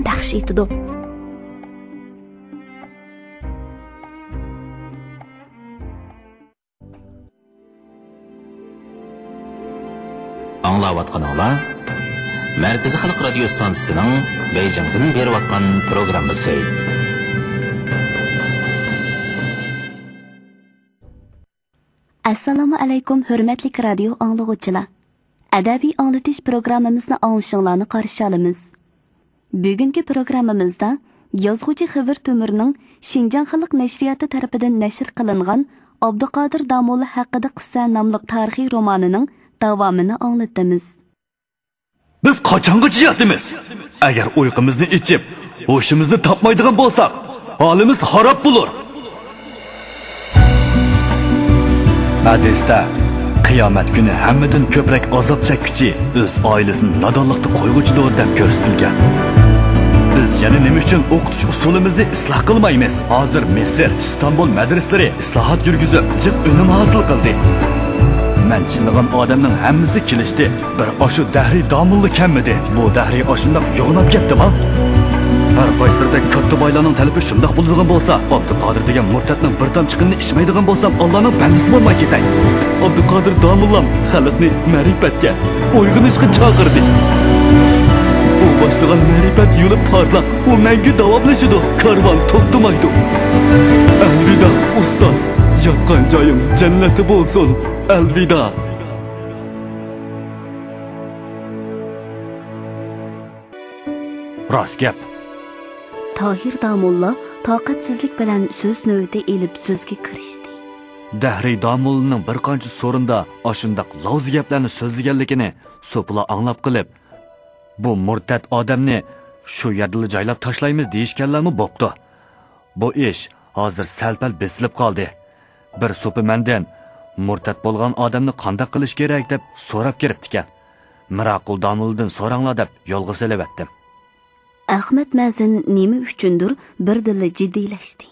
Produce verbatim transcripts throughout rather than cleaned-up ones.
پەخش ئېتىدۇ. ئاڭلاۋاتقىنىڭلار مەركىزىي خەلق رادىيو ستانسىسىنىڭ بېيجىڭدىن بېرىۋاتقان پروگراممىسى. ئەسسالامۇ ئەلەيكۇم، ھۆرمەتلىك رادىيو ئاڭلىغۇچىلار! ئەدەبىي ئاڭلىتىش پروگراممىمىزنى ئاڭلىشىڭلارنى قارشى ئالىمىز. بۈگۈنكى پروگراممىمىزدا يازغۇچى خېۋىر تۆمۈرنىڭ شىنجاڭ خەلق نەشرىياتى تەرىپىدىن نەشر قىلىنغان ئابدۇقادىر داموللا ھەققىدە قىسسە ناملىق تارىخىي رومانىنىڭ داۋامىنى ئاڭلىتىمىز. بىز قاچانغىچە ياتىمىز؟ ئەگەر ئۇيقۇمىزنى ئېچىپ، ھوشىمىزنى تاپمايدىغان بولساق، ھالىمىز خاراب بولۇر. ھەدىستە، قىيامەت كۈنى ھەممىدىن كۆپرەك ئازاب چەككۈچى ئۆز ئائىلىسىنى نادانلىقتا قويغۇچىدۇر، دەپ كۆرسىتىلگەن. بىز يەنە نېمە ئۈچۈن ئوقۇتۇش ئۇسۇلىمىزنى ئىسلاھ قىلمايمىز؟ ھازىر مىسىر، ئىستانبۇل مەدرىسىلىرى ئىسلاھات يۈرگۈزۈپ، جىق ئۈنۈم ھاسىل قىلدى. مەن چىللىغان ئادەمنىڭ ھەممىسى كېلىشتى. بىر ئاشۇ دەھرىي داموللا كەممىدى؟ بۇ دەھرىي ئاشۇنداق يوغىناپ كەتتىما؟ ھەر قايسىلىرىدەك كاتتا بايلارنىڭ تەلىپى شۇنداق بولىدىغان بولسا، ئابدۇقادىر دېگەن مۇرتەتنىڭ بىر تامچە قېنىنى ئىچمەيدىغان بولسام، ئاللانىڭ بەندىسى بولماي كېتەي. ئابدۇقادىر داموللام خەلقنى مەرىپەتكە، ئويغىنىشقا چاقىردى. ئۇ باشلىغان مەرىپەت يولى پارلاق، ئۇ مەڭگۈ داۋاملىشىدۇ، كارۋان توختىمايدۇ. ئەلۋىدا، ئۇستاز، ياتقان جايىڭ جەننەتتە بولسۇن. ئەلۋىدا. راست گەپ. تاھىر داموللا تاقەتسىزلىك بىلەن سۆز نۆۋىتى ئېلىپ سۆزگە كىرىشتى. دەھرىي داموللىنىڭ بىر قانچە سورۇندا ئاشۇنداق لاۋزا گەپلەرنى سۆزلىگەنلىكىنى سوپىلار ئاڭلاپ قېلىپ، بۇ مۇرتەت ئادەمنى شۇ يەردىلا جايلاپ تاشلايمىز دېيىشكەنلەرمۇ بوپتۇ. بۇ ئىش ھازىر سەل-پەل بېسىلىپ قالدى. بىر سوپى مەندىن مۇرتەت بولغان ئادەمنى قانداق قىلىش كېرەك دەپ سوراپ كىرىپتىكەن. مىراقۇل داموللىدىن سوراڭلار دەپ يولغا سېلىۋەتتىم. ئەخمەت مەزىن نېمە ئۈچۈندۇر بىردىنلا جىددىيلەشتى.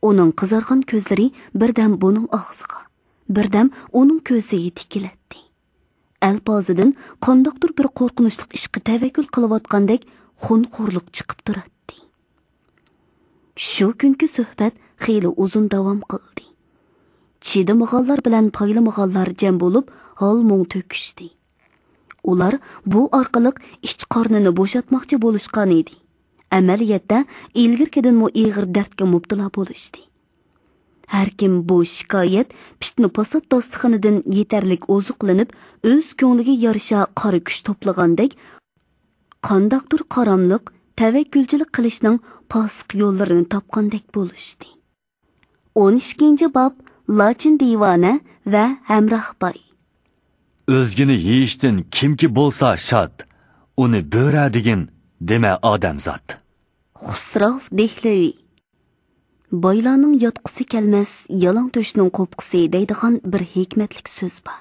ئۇنىڭ قىزارغان كۆزلىرى بىردەم بۇنىڭ ئاغزىغا، بىردەم ئۇنىڭ كۆزىگە تىكىلەتتى. ئەلپازىدىن قانداقتۇر بىر قورقۇنچلۇق ئىشقا تەۋەككۈل قىلىۋاتقاندەك خۇنخورلۇق چىقىپ تۇراتتى. شۇ كۈنكى سۆھبەت خېلى ئۇزۇن داۋام قىلدى. چىدىمىغانلار بىلەن پايلىمىغانلار جەم بولۇپ، ھال-مۇڭ تۆكۈشتى. ئۇلار بۇ ئارقىلىق ئىچ قارنىنى بوشاتماقچى بولۇشقانىدى. ئەمەلىيەتتە، ئىلگىرىكىدىنمۇ ئېغىر دەردكە مۇپتىلا بولۇشتى. ھەركىم بۇ شىكايەت، پىتنە-پاسات داستىخىنىدىن يېتەرلىك ئوزۇقلىنىپ، ئۆز كۆڭلىگە يارىشا قارا كۈچ توپلىغاندەك، قانداقتۇر قاراملىق، تەۋەككۈلچىلىك قىلىشنىڭ پاسىق يوللىرىنى تاپقاندەك بولۇشتى. ئون ئىككىنچى باب، لاچىن دىۋانە ۋە ھەمراھ باي. ئۆزگىنى يېيىشتىن كىمكى بولسا شاد، ئۇنى بۆرە دېگىن، دېمە ئادەمزات. خۇسراۋ دېھلېۋى. بايلارنىڭ ياتقۇسى كەلمەس، يالاڭ تۆشنىڭ قوپقىسى دەيدىغان بىر ھېكمەتلىك سۆز بار.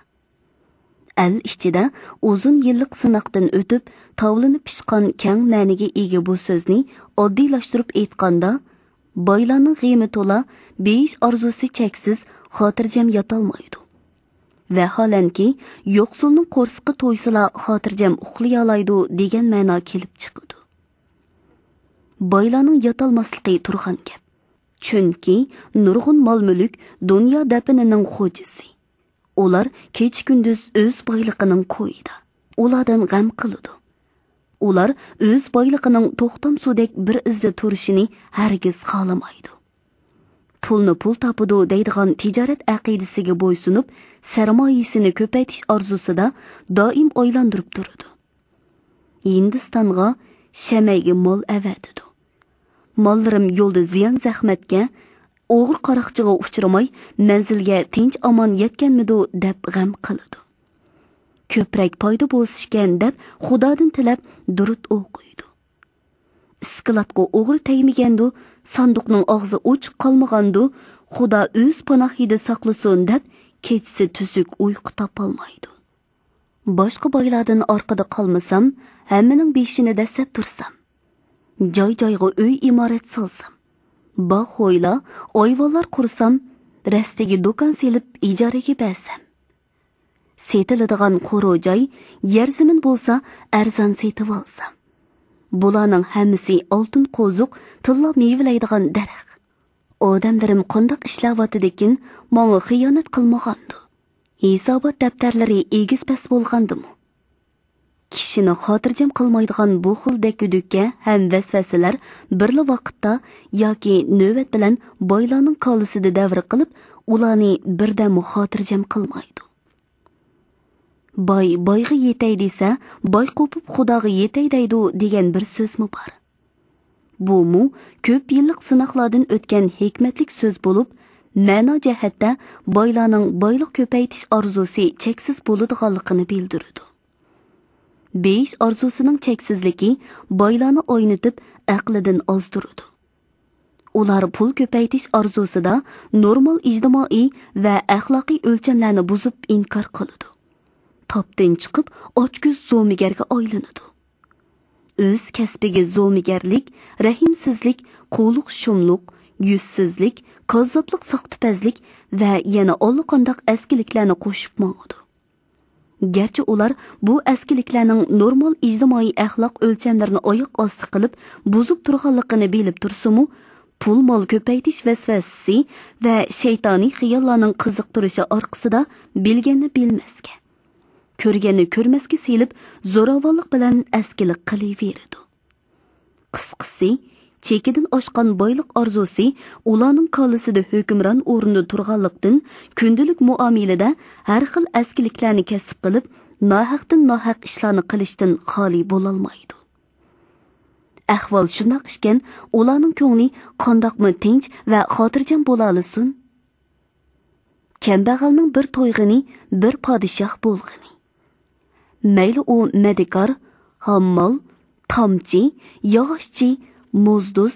ئەل ئىچىدە ئۇزۇن يىللىق سىناقتىن ئۆتۈپ، تاۋلىنىپ پىشقان كەڭ مەنىگە ئىگە بۇ سۆزنى ئاددىيلاشتۇرۇپ ئېيتقاندا، بايلارنىڭ غېمى تولا، بېيىش ئارزۇسى چەكسىز، خاتىرجەم ياتالمايدۇ. ۋەھالەنكى، يوقسۇلنىڭ قورسىقى تويسىلا، خاتىرجەم ئۇخلىيالايدۇ دېگەن مەنا كېلىپ چىقىدۇ. بايلارنىڭ ياتالماسلىقى تۇرغان گەپ. چۈنكى نۇرغۇن مال-مۈلۈك دۇنيا دەپنىنىڭ خوجىسى. ئۇلار كېچە-كۈندۈز ئۆز بايلىقىنىڭ كويىدا. ئۇلاردىن غەم قىلىدۇ. ئۇلار ئۆز بايلىقىنىڭ توختام سۇدەك بىر ئىزدا تۇرۇشىنى ھەرگىز خالىمايدۇ. پۇلنى پۇل تاپىدۇ دەيدىغان تىجارەت ئەقىدىسىگە بويسۇنۇپ، سەرمايىسىنى كۆپەيتىش ئارزۇسىدا دائىم ئايلاندۇرۇپ تۇرىدۇ. ھىندىستانغا، شەمەيگە مال ئەۋەتىدۇ. ماللىرىم يولدا زىيان-زەخمەتكە، ئوغرى-قاراقچىغا ئۇچرىماي، مەنزىلگە تىنچ-ئامان يەتكەنمىدۇ دەپ غەم قىلىدۇ. كۆپرەك پايدا بولسىكەن دەپ خۇدادىن تىلەپ دۇرۇت ئوقۇيدۇ. ئىسكىلاتقا ئوغرى تەگمىگەندۇ، ساندۇقنىڭ ئاغزى ئوچۇق قالمىغاندۇ، خۇدا ئۆز پاناھىدا ساقلىسۇن دەپ كېچىسى تۈزۈك ئۇيقۇ تاپالمايدۇ. باشقا بايلاردىن ئارقىدا قالمىسام، ھەممىنىڭ بېشىنى دەسسەپ تۇرسام، جاي-جايغا ئۆي-ئىمارەت سالسام، باغ-ھويلا، ئايۋانلار قۇرسام، رەستىگە دۇكان سېلىپ ئىجارىگە بەرسەم، سېتىلىدىغان قورۇ جاي، يەر زېمىن بولسا ئەرزان سېتىۋالسام، بۇلارنىڭ ھەممىسى ئالتۇن قوزۇق، تىللا مېۋىلەيدىغان دەرەخ. ئادەملىرىم قانداق ئىشلەۋاتىدىكىن، ماڭا خىيانەت قىلمىغاندۇ؟ ھېسابات دەپتەرلىرى ئېگىز-پەس بولغاندىمۇ؟ كىشىنى خاتىرجەم قىلمايدىغان بۇ خىل دەككە-دۈككە ھەم ۋەسۋەسىلەر بىرلا ۋاقىتتا ياكى نۆۋەت بىلەن بايلارنىڭ كاللىسىدا دەۋر قىلىپ، ئۇلارنى بىردەممۇ خاتىرجەم قىلمايدۇ. «باي بايغا يېتەي دېسە، باي قوپۇپ خۇداغا يېتەي» دەيدۇ دېگەن بىر سۆزمۇ بار. بۇمۇ كۆپ يىللىق سىناقلاردىن ئۆتكەن ھېكمەتلىك سۆز بولۇپ، مەنا جەھەتتە بايلارنىڭ بايلىق كۆپەيتىش ئارزۇسى چەكسىز بولىدىغانلىقىنى بىلدۈرىدۇ. بېيىش ئارزۇسىنىڭ چەكسىزلىكى بايلارنى ئوينىتىپ، ئەقلىدىن ئازدۇرىدۇ. ئۇلار پۇل كۆپەيتىش ئارزۇسىدا نورمال ئىجتىمائىي ۋە ئەخلاقىي ئۆلچەملەرنى بۇزۇپ ئىنكار قىلىدۇ. تاپتىن چىقىپ، ئاچكۆز زومىگەرگە ئايلىنىدۇ. ئۆز كەسپىگە زومىگەرلىك، رەھىمسىزلىك، قۇلۇق شۇملۇق، يۈزسىزلىك، كاززاپلىق، ساختىپەزلىك ۋە يەنە ئاللىقانداق ئەسكىلىكلەرنى قوشۇپ ماڭىدۇ. گەرچە ئۇلار بۇ ئەسكىلىكلەرنىڭ نورمال ئىجتىمائىي ئەخلاق ئۆلچەملىرىنى ئاياق ئاستى قىلىپ بۇزۇپ تۇرغانلىقىنى بىلىپ تۇرسىمۇ، پۇل مال كۆپەيتىش ۋەسۋەسىسى ۋە شەيتانىي خىياللارنىڭ قىزىقتۇرۇشى ئارقىسىدا بىلگەننى بىلمەسكە، كۆرگەننى كۆرمەسكە سېلىپ، زوراۋانلىق بىلەن ئەسكىلىك قىلىۋېرىدۇ. قىسقىسى، چېكىدىن ئاشقان بايلىق ئارزۇسى ئۇلارنىڭ كاللىسىدا ھۆكۈمران ئورۇندا تۇرغانلىقتىن، كۈندىلىك مۇئامىلىدە ھەر خىل ئەسكىلىكلەرنى كەسىپ قىلىپ، ناھەقتىن ناھەق ئىشلارنى قىلىشتىن خالىي بولالمايدۇ. ئەھۋال شۇنداق ئىكەن، ئۇلارنىڭ كۆڭلى قانداقمۇ تىنچ ۋە خاتىرجەم بولالىسۇن؟ كەمبەغەلنىڭ بىر تويغىنى، بىر پادىشاھ بولغىنى. مەيلى ئۇ مەدىكار، ھاممال، تامچى، ياغاچچى، موزدۇز،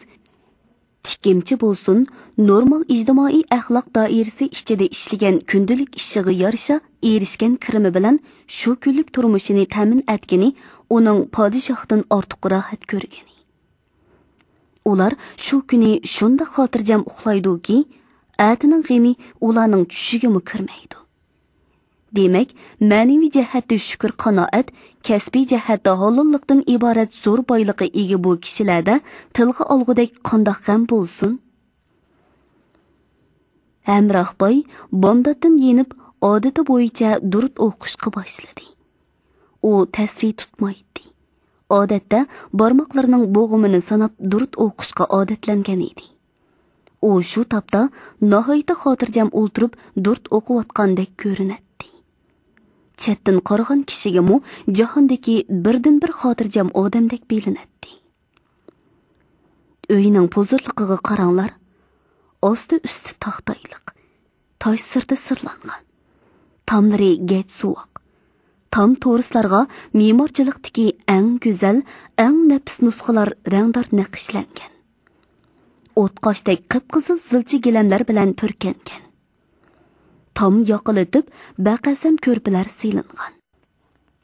تىكىمچى بولسۇن، نورمال ئىجتىمائىي ئەخلاق دائىرىسى ئىچىدە ئىشلىگەن كۈندىلىك ئىشىغا يارىشا ئېرىشكەن كىرىمى بىلەن شۇ كۈنلۈك تۇرمۇشىنى تەمىن ئەتكىنى ئۇنىڭ پادىشاھتىن ئارتۇق راھەت كۆرگىنى. ئۇلار شۇ كۈنى شۇنداق خاتىرجەم ئۇخلايدۇكى، ئەتىنىڭ غېمى ئۇلارنىڭ چۈشىگىمۇ كىرمەيدۇ. دېمەك، مەنىۋى جەھەتتە شۈكۈر-قانائەت، كەسپىي جەھەتتە ھالاللىقتىن ئىبارەت زور بايلىققا ئىگە بۇ كىشىلەردە تىلغا ئالغۇدەك قانداق غەم بولسۇن؟ ھەمراھ باي بامداتتىن يېنىپ، ئادىتى بويىچە دۇرۇت ئوقۇشقا باشلىدى. ئۇ تەسۋى تۇتمايتتى. ئادەتتە بارماقلىرىنىڭ بوغۇمىنى ساناپ دۇرۇت ئوقۇشقا ئادەتلەنگەن ئىدى. ئۇ شۇ تاپتا ناھايىتى خاتىرجەم ئولتۇرۇپ دۇرۇت ئوقۇۋاتقاندەك كۆرۈنەتتى. چەتتىن قارىغان كىشىگىمۇ جاھاندىكى بىردىنبىر خاتىرجەم ئادەمدەك بىلىنەتتى. ئۆينىڭ پۇزۇرلۇقىغا قاراڭلار. ئاستى ئۈستى تاختايلىق. تاش سىرتى سىرلانغان. تاملىرى گەج سوۋۇق. تام تورۇسلارغا مېمارچىلىقتىكى ئەڭ گۈزەل، ئەڭ نەپىس نۇسخىلار رەڭدار نەقىشلەنگەن. ئوتقاشتەك قىپقىزىل زىلچە گىلەملەر بىلەن پۈركەنگەن. تام ياقىلىتىپ، بەقەسەم كۆرپىلەر سېلىنغان.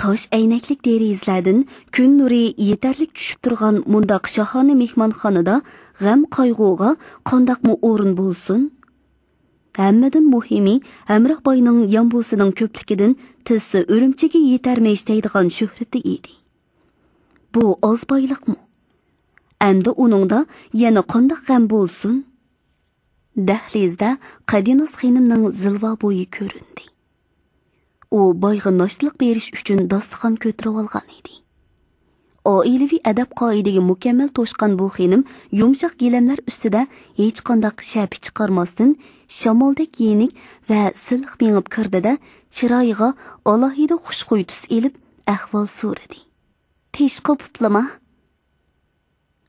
تاش ئەينەكلىك دېرىزىلەردىن كۈن نۇرى يېتەرلىك چۈشۈپ تۇرغان مۇنداق شاھانە مېھمانخانىدا غەم-قايغۇغا قانداقمۇ ئورۇن بولسۇن؟ ھەممىدىن مۇھىمى، ھەمراھ باينىڭ يامبۇسىنىڭ كۆپلۈكىدىن تىزسا ئۈرۈمچىگە يېتەرمىش دەيدىغان شۆھرىتى ئىدى. بۇ ئاز بايلىقمۇ؟ ئەمدى ئۇنىڭدا يەنە قانداق غەم بولسۇن؟ دەھلىزدە قەدىناس خېنىمنىڭ زىلۋا بويى كۆرۈندى. ئۇ بايغا ناشتىلىق بېرىش ئۈچۈن داستىخان كۆتۈرۈۋالغان ئىدى. ئائىلىۋى ئەدەپ-قائىدىگە مۇكەممەل توشقان بۇ خېنىم يۇمشاق گىلەملەر ئۈستىدە ھېچقانداق شەپە چىقارماستىن، شامالدەك يېنىك ۋە سىلىق مېڭىپ كىردى-دە، چىرايىغا ئالاھىدە خۇشخۇي تۈس ئېلىپ، ئەھۋال سورىدى. «تېش قوپۇپلىما؟»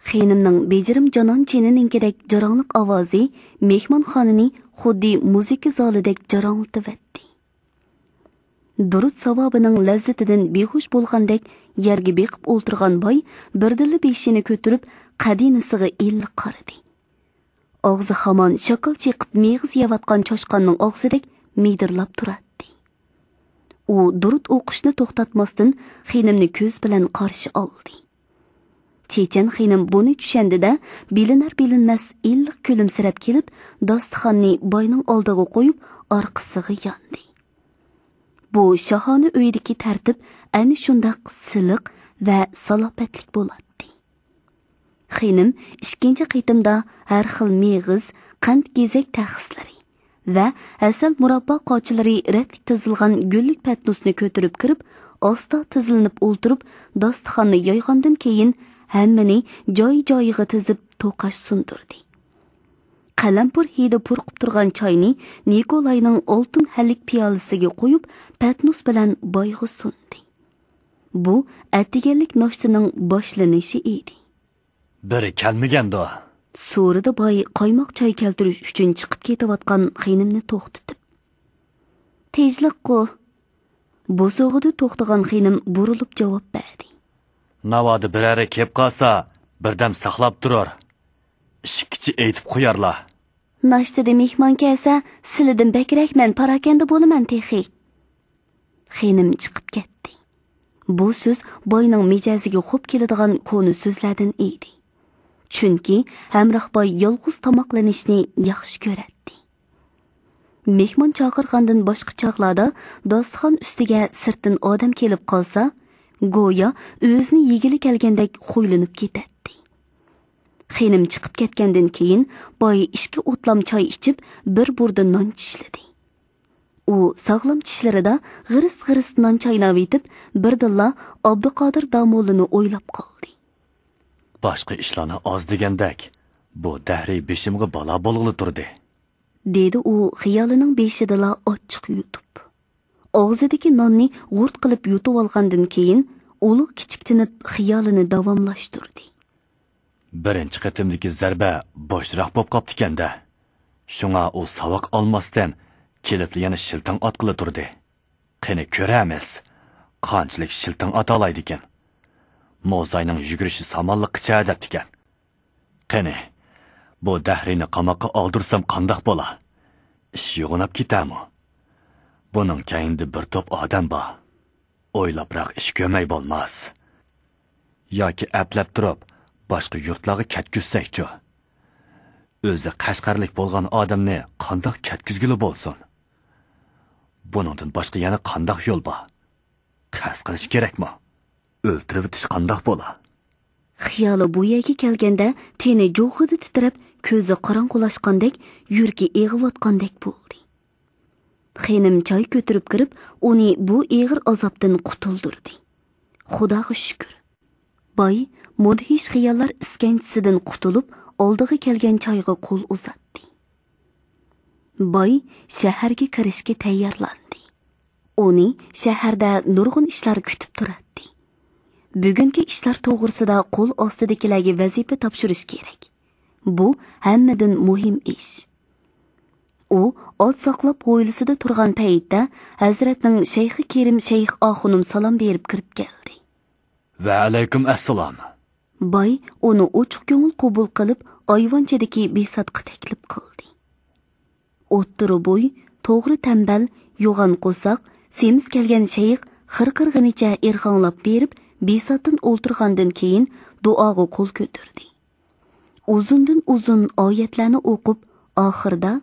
خېنىمنىڭ بېجىرىم جانان چىنىنىڭكىدەك جاراڭلىق ئاۋازى مېھمانخانىنى خۇددى مۇزىكا زالىدەك جاراڭلىتىۋەتتى. دۇرۇت ساۋابىنىڭ لەززىتىدىن بىھۇش بولغاندەك يەرگە بېقىپ ئولتۇرغان باي بىردىنلا بېشىنى كۆتۈرۈپ، قەدىنىسىغا ئىللىق قارىدى. ئاغزى ھامان شاكال چېقىپ مېغىز يەۋاتقان چاشقاننىڭ ئاغزىدەك مىدىرلاپ تۇراتتى. ئۇ دۇرۇت ئوقۇشنى توختاتماستىن خېنىمنى كۆز بىلەن قارشى ئالدى. چېچەن خېنىم بۇنى چۈشەندى-دە، بىلىنەر-بىلىنمەس ئىللىق كۈلۈمسىرەپ كېلىپ، داستىخاننى باينىڭ ئالدىغا قويۇپ، ئارقىسىغا ياندى. بۇ شاھانە ئۆيدىكى تەرتىپ ئەنە شۇنداق سىلىق ۋە سالاپەتلىك بولاتتى. خېنىم ئىككىنچى قېتىمدا ھەر خىل مېغىز، قەنت گېزەك تەخسىلىرى ۋە ھەسەل مۇراببا قاچىلىرى رەتلىك تىزىلغان گۈللۈك پەتنۇسنى كۆتۈرۈپ كىرىپ، ئاستا تىزلىنىپ ئولتۇرۇپ، داستىخاننى يايغاندىن كېيىن، ھەممىنى جاي-جايىغا تىزىپ، توقاچ سۇندۇردى. قەلەمپۇر ھىدى پۇرقۇپ تۇرغان چاينى نىكولاينىڭ ئالتۇن ھەللىك پىيالىسىگە قۇيۇپ، پەتنۇس بىلەن بايغا سۇندى. بۇ ئەتىگەنلىك ناشتىنىڭ باشلىنىشى ئىدى. بىرى كەلمىگەندۇ؟ سورىدى باي قايماق چاي كەلتۈرۈش ئۈچۈن چىقىپ كېتىۋاتقان خېنىمنى توختىتىپ. تېزلىققۇ. بوسۇغىدا توختىغان خېنىم بۇرۇلۇپ جاۋاب بەردى. ناۋادا بىرەرى كېلىپ قالسا، بىردەم ساقلاپ تۇرۇر. ئىشىككىچە ئېيتىپ قويارلا. ناشتىدا مېھمان كەلسە، سىلىدىن بەكرەك مەن پاراكەندە بولىمەن تېخى. خېنىم چىقىپ كەتتى. بۇ سۆز باينىڭ مىجەزىگە خوپ كېلىدىغان كونا سۆزلەردىن ئىدى. چۈنكى ھەمراھ باي يالغۇز تاماقلىنىشنى ياخشى كۆرەتتى. مېھمان چاقىرغاندىن باشقا چاغلاردا داستىخان ئۈستىگە سىرتتىن ئادەم كېلىپ قالسا، گويا ئۆزىنى يېگىلى كەلگەندەك خۇيلىنىپ كېتەتتى. خېنىم چىقىپ كەتكەندىن كېيىن، باي ئىككى ئوتلام چاي ئىچىپ، بىر بۇردا نان چىشلىدى. ئۇ ساغلام چىشلىرىدا غىرىس-غىرىس نان چايناۋېتىپ، بىردىنلا ئابدۇقادىر داموللىنى ئويلاپ قالدى. باشقا ئىشلارنى ئاز دېگەندەك، بۇ دەھرىي بېشىمغا بالا بولغىلى تۇردى. دېدى ئۇ خىيالىنىڭ بېشىدىلا ئاچچىق يۇتۇپ. ئاغزىدىكى ناننى غۇرت قىلىپ يۇتۇۋالغاندىن كېيىن، ئۇلۇغ كىچىكتىنىپ خىيالىنى داۋاملاشتۇردى. بىرىنچى قېتىمدىكى زەربە بوشراق بوپ قاپتىكەن-دە. شۇڭا ئۇ ساۋاق ئالماستىن، كېلىپلا يەنە شىلتىڭ ئاتقىلى تۇردى. قېنى كۆرەمىز، قانچىلىك شىلتىڭ ئاتالايدىكىن. موزاينىڭ يۈگۈرۈشى سامانلىققىچە دەپتىكەن. قېنى، بۇ دەھرىينى قاماققا ئالدۇرسام قانداق بولا؟ ئىش يوغىناپ كېتەمۇ؟ بۇنىڭ كەينىدە بىر توپ ئادەم بار. ئويلاپراق ئىش كۆرمەي بولماس. ياكى ئەپلەپ تۇرۇپ، باشقا يۇرتلارغا كەتكۈزسەكچۇ؟ ئۆزى قەشقەرلىك بولغان ئادەمنى قانداق كەتكۈزگىلى بولسۇن؟ بۇنىڭدىن باشقا يەنە قانداق يول بار؟ قەست قىلىش كېرەكمۇ؟ ئۆلتۈرۈۋېتىش قانداق بولا؟ خىيالى بۇ يەرگە كەلگەندە، تېنى جۇغغىدە تىترەپ، كۆزى قاراڭغۇلاشقاندەك، يۈرىكى ئېغىۋاتقاندەك بولدى. خېنىم چاي كۆتۈرۈپ كىرىپ، ئۇنى بۇ ئېغىر ئازابتىن قۇتۇلدۇردى. خۇداغا شۈكۈر. باي مۇدھىش خىياللار ئىسكەنجىسىدىن قۇتۇلۇپ، ئالدىغا كەلگەن چايغا قول ئۇزاتتى. باي شەھەرگە كىرىشكە تەييارلاندى. ئۇنى شەھەردە نۇرغۇن ئىشلار كۈتۈپ تۇراتتى. بۈگۈنكى ئىشلار توغرىسىدا قول ئاستىدىكىلەرگە ۋەزىپە تاپشۇرۇش كېرەك. بۇ ھەممىدىن مۇھىم ئىش. ئۇ ئات ساقلاپ ھويلىسىدا تۇرغان پەيتتە، ھەزرەتنىڭ شەيخى كېرىم شەيخ ئاخۇنۇم سالام بېرىپ كىرىپ كەلدى. ۋەئەلەيكۇم ئەسسالام. باي ئۇنى ئوچۇق كۆڭۈل قوبۇل قىلىپ، ئايۋانچىدىكى بىساتقا تەكلىپ قىلدى. ئوتتۇرا بوي، توغرا تەمبەل، يوغان قورساق، سېمىز كەلگەن شەيخ خىرقىرىغىنىچە ئىرغاڭلاپ بېرىپ، بىساتتىن ئولتۇرغاندىن كېيىن، دۇئاغا قول كۆتۈردى. ئۇزۇندىن ئۇزۇن ئايەتلەرنى ئوقۇپ، ئاخىرىدا،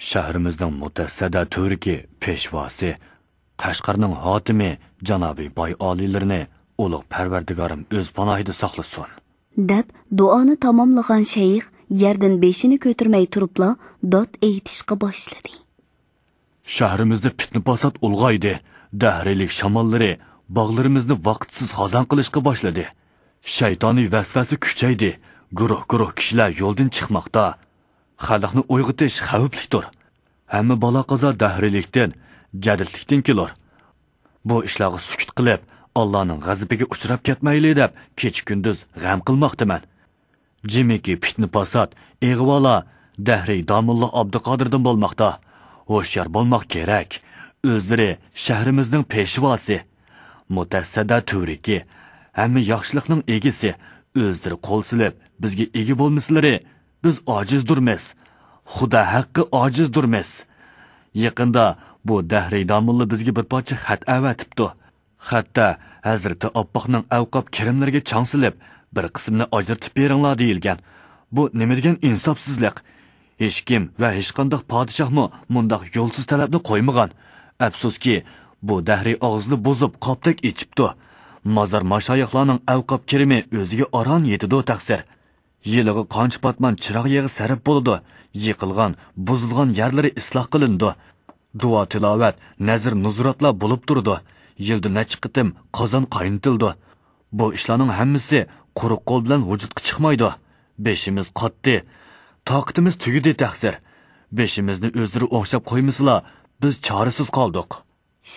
شەھىرىمىزنىڭ مۇتەسسەدە تۈۋرۈكى پېشۋاسى، قەشقەرنىڭ ھاكىمى جانابىي باي ئالىيلىرىنى ئۇلۇغ پەرۋەردىگارىم ئۆز پاناھىدا ساقلىسۇن، دەپ دۇئانى تاماملىغان شەيخ يەردىن بېشىنى كۆتۈرمەي تۇرۇپلا داد ئېيتىشقا باشلىدى. شەھىرىمىزدە پىتنە-پاسات ئۇلغايدى، دەھرىيلىك شاماللىرى باغلىرىمىزنى ۋاقىتسىز خازان قىلىشقا باشلىدى. شەيتانىي ۋەسۋەسە كۈچەيدى، گۇرۇھ-گۇرۇھ كىشىلەر يولدىن چىقماقتا. خەلقنى ئويغىتىش خەۋپلىكتۇر. ھەممە بالا-قازا دەھرىيلىكتىن، جەدىدلىكتىن كېلۇر. بۇ ئىشلارغا سۈكۈت قىلىپ، ئاللانىڭ غەزىپىگە ئۇچراپ كەتمەيلى دەپ، كېچە-كۈندۈز غەم قىلماقتىمەن. جىمىكى پىتنە-پاسات، ئىغۋالا دەھرىي داموللا ئابدۇقادىردىن بولماقتا. ھوشيار بولماق كېرەك. ئۆزلىرى شەھىرىمىزنىڭ پېشۋاسى، مۇتەسسەدە تۈۋرۈكى، ھەممە ياخشىلىقنىڭ ئىگىسى. ئۆزلىرى قول سېلىپ، بىزگە ئىگە بولمىسىلىرى، بىز ئاجىزدۇرمىز. خۇدا ھەققى ئاجىزدۇرمىز. يېقىندا بۇ دەھرىي داموللا بىزگە بىر پارچە خەت ئەۋەتىپتۇ. خەتتە ھەزرىتى ئاپپاقنىڭ ئەۋقاپ كىرىملىرىگە چاڭ سېلىپ، بىر قىسمىنى ئاجرىتىپ بېرىڭلار دېيىلگەن. بۇ نېمە دېگەن ئىنساپسىزلىق! ھېچكىم ۋە ھېچقانداق پادىشاھمۇ مۇنداق يولسىز تەلەپنى قويمىغان. ئەپسۇسكى، بۇ دەھرىي ئاغزىنى بۇزۇپ، قاپتەك ئېچىپتۇ. مازار ماشايىخلارنىڭ ئەۋقاپ كىرىمى ئۆزىگە ئاران يېتىدۇ، تەقسىر. يىلىغا قانچە پاتمان چىراغ يېغى سەرپ بولىدۇ، يىقىلغان، بۇزۇلغان يەرلىرى ئىسلاھ قىلىنىدۇ. دۇئا-تىلاۋەت، نەزىر-نۇزراتلار بولۇپ تۇرىدۇ. يىلدا نەچچە قېتىم قازان قاينىتىلىدۇ. بۇ ئىشلارنىڭ ھەممىسى قۇرۇق قول بىلەن ۋۇجۇدقا چىقمايدۇ. بېشىمىز قاتتى. تاقىتىمىز تۈگىدى تەقسىر. بېشىمىزنى ئۆزلىرى ئوڭشاپ قويمىسىلا، بىز چارىسىز قالدۇق.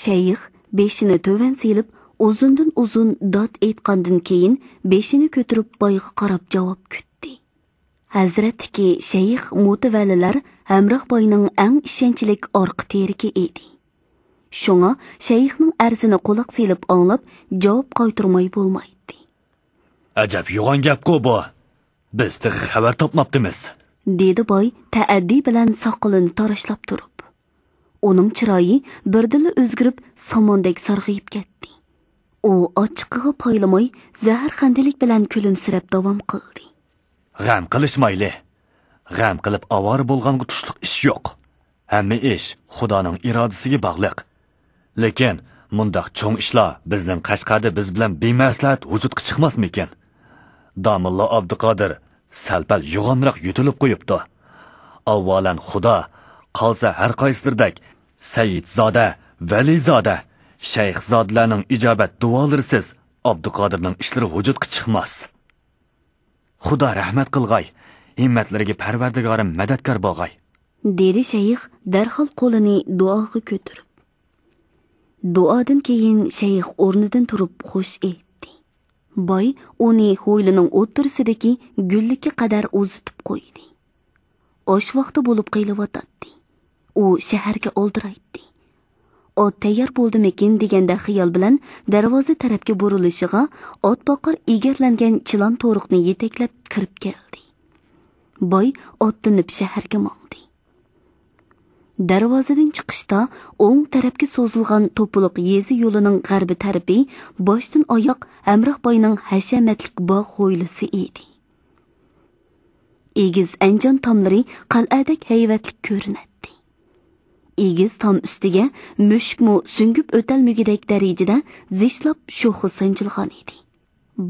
شەيخ بېشىنى تۆۋەن سېلىپ، ئۇزۇندىن ئۇزۇن داد ئېيتقاندىن كېيىن، بېشىنى كۆتۈرۈپ بايغا قاراپ جاۋاب كۈتتى. ھەزرەتتىكى شەيخ مۇتەۋەللىلەر ھەمراھ باينىڭ ئەڭ ئىشەنچلىك ئارقا تىرىكى ئىدى. شۇڭا شەيخنىڭ ئەرزىنى قۇلاق سېلىپ ئاڭلاپ، جاۋاب قايتۇرماي بولمايتتى. ئەجەب يوغان گەپقۇ بۇ! بىز تېخى خەۋەر تاپماپتىمىز، دېدى باي تەئەددى بىلەن ساقىلىنى تاراشلاپ تۇرۇپ. ئۇنىڭ چىرايى بىردىنلا ئۆزگىرىپ، ساماندەك سارغىيىپ كەتتى. ئۇ ئاچچىقىغا پايلىماي، زەھەرخەندىلىك بىلەن كۈلۈمسىرەپ داۋام قىلدى. غەم قىلىشمايلى. غەم قىلىپ ئاۋارە بولغانغا تۇشلۇق ئىش يوق. ھەممە ئىش خۇدانىڭ ئىرادىسىگە باغلىق. لېكىن مۇنداق چوڭ ئىشلار بىزنىڭ قەشقەردە بىز بىلەن بىمەسلىھەت ۋۇجۇدقا چىقماسمىكىن؟ داموللا ئابدۇقادىر سەل-پەل يوغانراق يۆتىلىپ قويۇپتۇ. ئاۋۋالەن خۇدا، قالسا ھەر قايسىلىرىدەك سەيىتزادە، ۋەلىزادە، شەيخزادىلەرنىڭ ئىجابەت دۇئالىرىسىز ئابدۇقادىرنىڭ ئىشلىرى ۋۇجۇدقا چىقماس. خۇدا رەھمەت قىلغاي، ھىممەتلىرىگە پەرۋەردىگارىم مەدەتكار بولغاي. دېدى شەيخ دەرھال قولىنى دۇئاغا كۆتۈرۈپ. دۇئادىن كېيىن شەيخ ئورنىدىن تۇرۇپ خوش ئېيتتى. باي ئۇنى ھويلىنىڭ ئوتتۇرىسىدىكى گۈللۈككە قەدەر ئۇزىتىپ قويدى. ئاش ۋاقتى بولۇپ قېلىۋاتاتتى. ئۇ شەھەرگە ئالدىرايتتى. ئات تەييار بولدىمىكىن دېگەندە خىيال بىلەن دەرۋازا تەرەپكە بۇرۇلۇشىغا، ئات باقار ئېگەرلەنگەن چىلان تورۇقنى يېتەكلەپ كىرىپ كەلدى. باي ئاتلىنىپ شەھەرگە ماڭدى. دەرۋازىدىن چىقىشتا ئوڭ تەرەپكە سوزۇلغان توپىلىق يېزا يولىنىڭ غەربىي تەرىپى باشتىن ئاياق ھەمراھ باينىڭ ھەشەمەتلىك باغ ھويلىسى ئىدى. ئېگىز ئەنجان تاملىرى قەلئەدەك ھەيۋەتلىك كۆرۈنەتتى. ئېگىز تام ئۈستىگە مۈشۈكمۇ سۈڭگۈپ ئۆتەلمىگۈدەك دەرىجىدە زىچلاپ شوخا سانجىلغان ئىدى.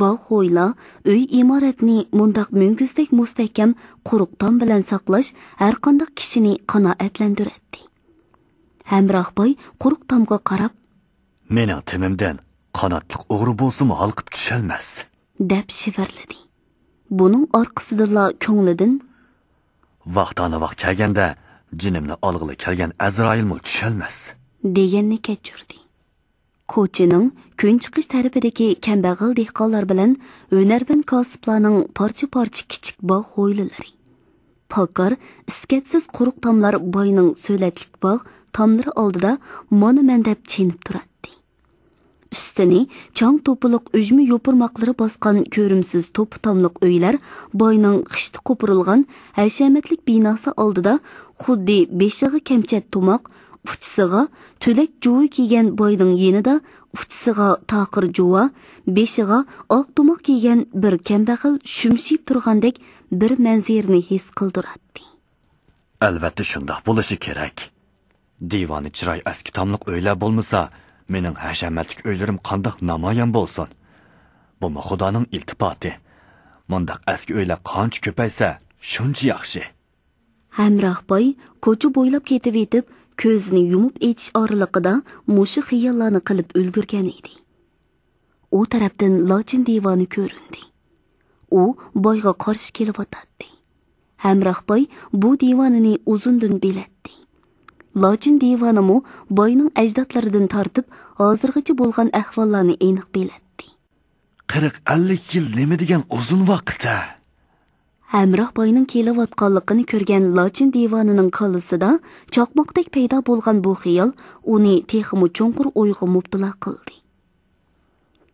باغ ھويلا، ئۆي ئىمارەتنى مۇنداق مۈڭگۈزدەك مۇستەھكەم قۇرۇق تام بىلەن ساقلاش ھەرقانداق كىشىنى قانائەتلەندۈرەتتى. ھەمراھ باي قۇرۇق تامغا قاراپ، مېنىڭ تېمىمدىن قاناتلىق ئوغرى بولسىمۇ ھالقىپ چۈشەلمەس، دەپ شىۋىرلىدى. بۇنىڭ ئارقىسىدىنلا كۆڭلىدىن، ۋاقتانىۋاق كەلگەندە جېنىمنى ئالغىلى كەلگەن ئەزرايىلمۇ چۈشەلمەس، دېگەننى كەچۈردى. كوچىنىڭ كۈنچىقىش تەرىپىدىكى كەمبەغەل دېھقانلار بىلەن ھۈنەرۋەن كاسىپلارنىڭ پارچە-پارچە كىچىك باغ ھويلىلىرى، پاكار، ئىسكەتسىز قۇرۇق تاملار باينىڭ سۆلەتلىك باغ تاملىرى ئالدىدا مانا مەن دەپ چېنىپ تۇراتتى. ئۈستىنى چاڭ توپىلىق ئۈجمە يوپۇرماقلىرى باسقان كۆرۈمسىز توپا تاملىق ئۆيلەر باينىڭ خىشتا قوپۇرۇلغان ھەشەمەتلىك بىناسى ئالدىدا خۇددى بېشىغا كەمچەت تۇماق، ئۇچىسىغا تۈلەك جۇۋا كىيگەن باينىڭ يېنىدا ئۇچىسىغا تاقىر جۇۋا، بېشىغا ئاق تۇماق كىيگەن بىر كەمبەغەل شۈمشىيىپ تۇرغاندەك بىر مەنزىرىنى ھېس قىلدۇراتتى. ئەلۋەتتە شۇنداق بولۇشى كېرەك. دىۋانە چىراي ئەسكى تاملىق ئۆيلەر بولمىسا، مېنىڭ ھەشەمەتلىك ئۆيلىرىم قانداق نامايان بولسۇن؟ بۇمۇ خۇدانىڭ ئىلتىپاتى. مۇنداق ئەسكى ئۆيلەر قانچە كۆپەيسە، شۇنچە ياخشى. ھەمراھ باي كوچا بويلاپ كېتىۋېتىپ، كۆزىنى يۇمۇپ ئېچىش ئارىلىقىدا مۇشۇ خىياللارنى قىلىپ ئۈلگۈرگەن ئىدى. ئۇ تەرەپتىن لاچىن دىۋانى كۆرۈندى. ئۇ بايغا قارشى كېلىۋاتاتتى. ھەمراھ باي بۇ دىۋانىنى ئۇزۇندىن بىلەتتى. لاچىن دىۋانىمۇ باينىڭ ئەجدادلىرىدىن تارتىپ ھازىرغىچە بولغان ئەھۋاللارنى ئېنىق بىلەتتى. قىرىق ئەللىك يىل نېمە دېگەن ئۇزۇن ۋاقىت-ھە! ھەمراھ باينىڭ كېلىۋاتقانلىقىنى كۆرگەن لاچىن دىۋانىنىڭ كاللىسىدا چاقماقتەك پەيدا بولغان بۇ خىيال ئۇنى تېخىمۇ چوڭقۇر ئويغا مۇپتىلا قىلدى.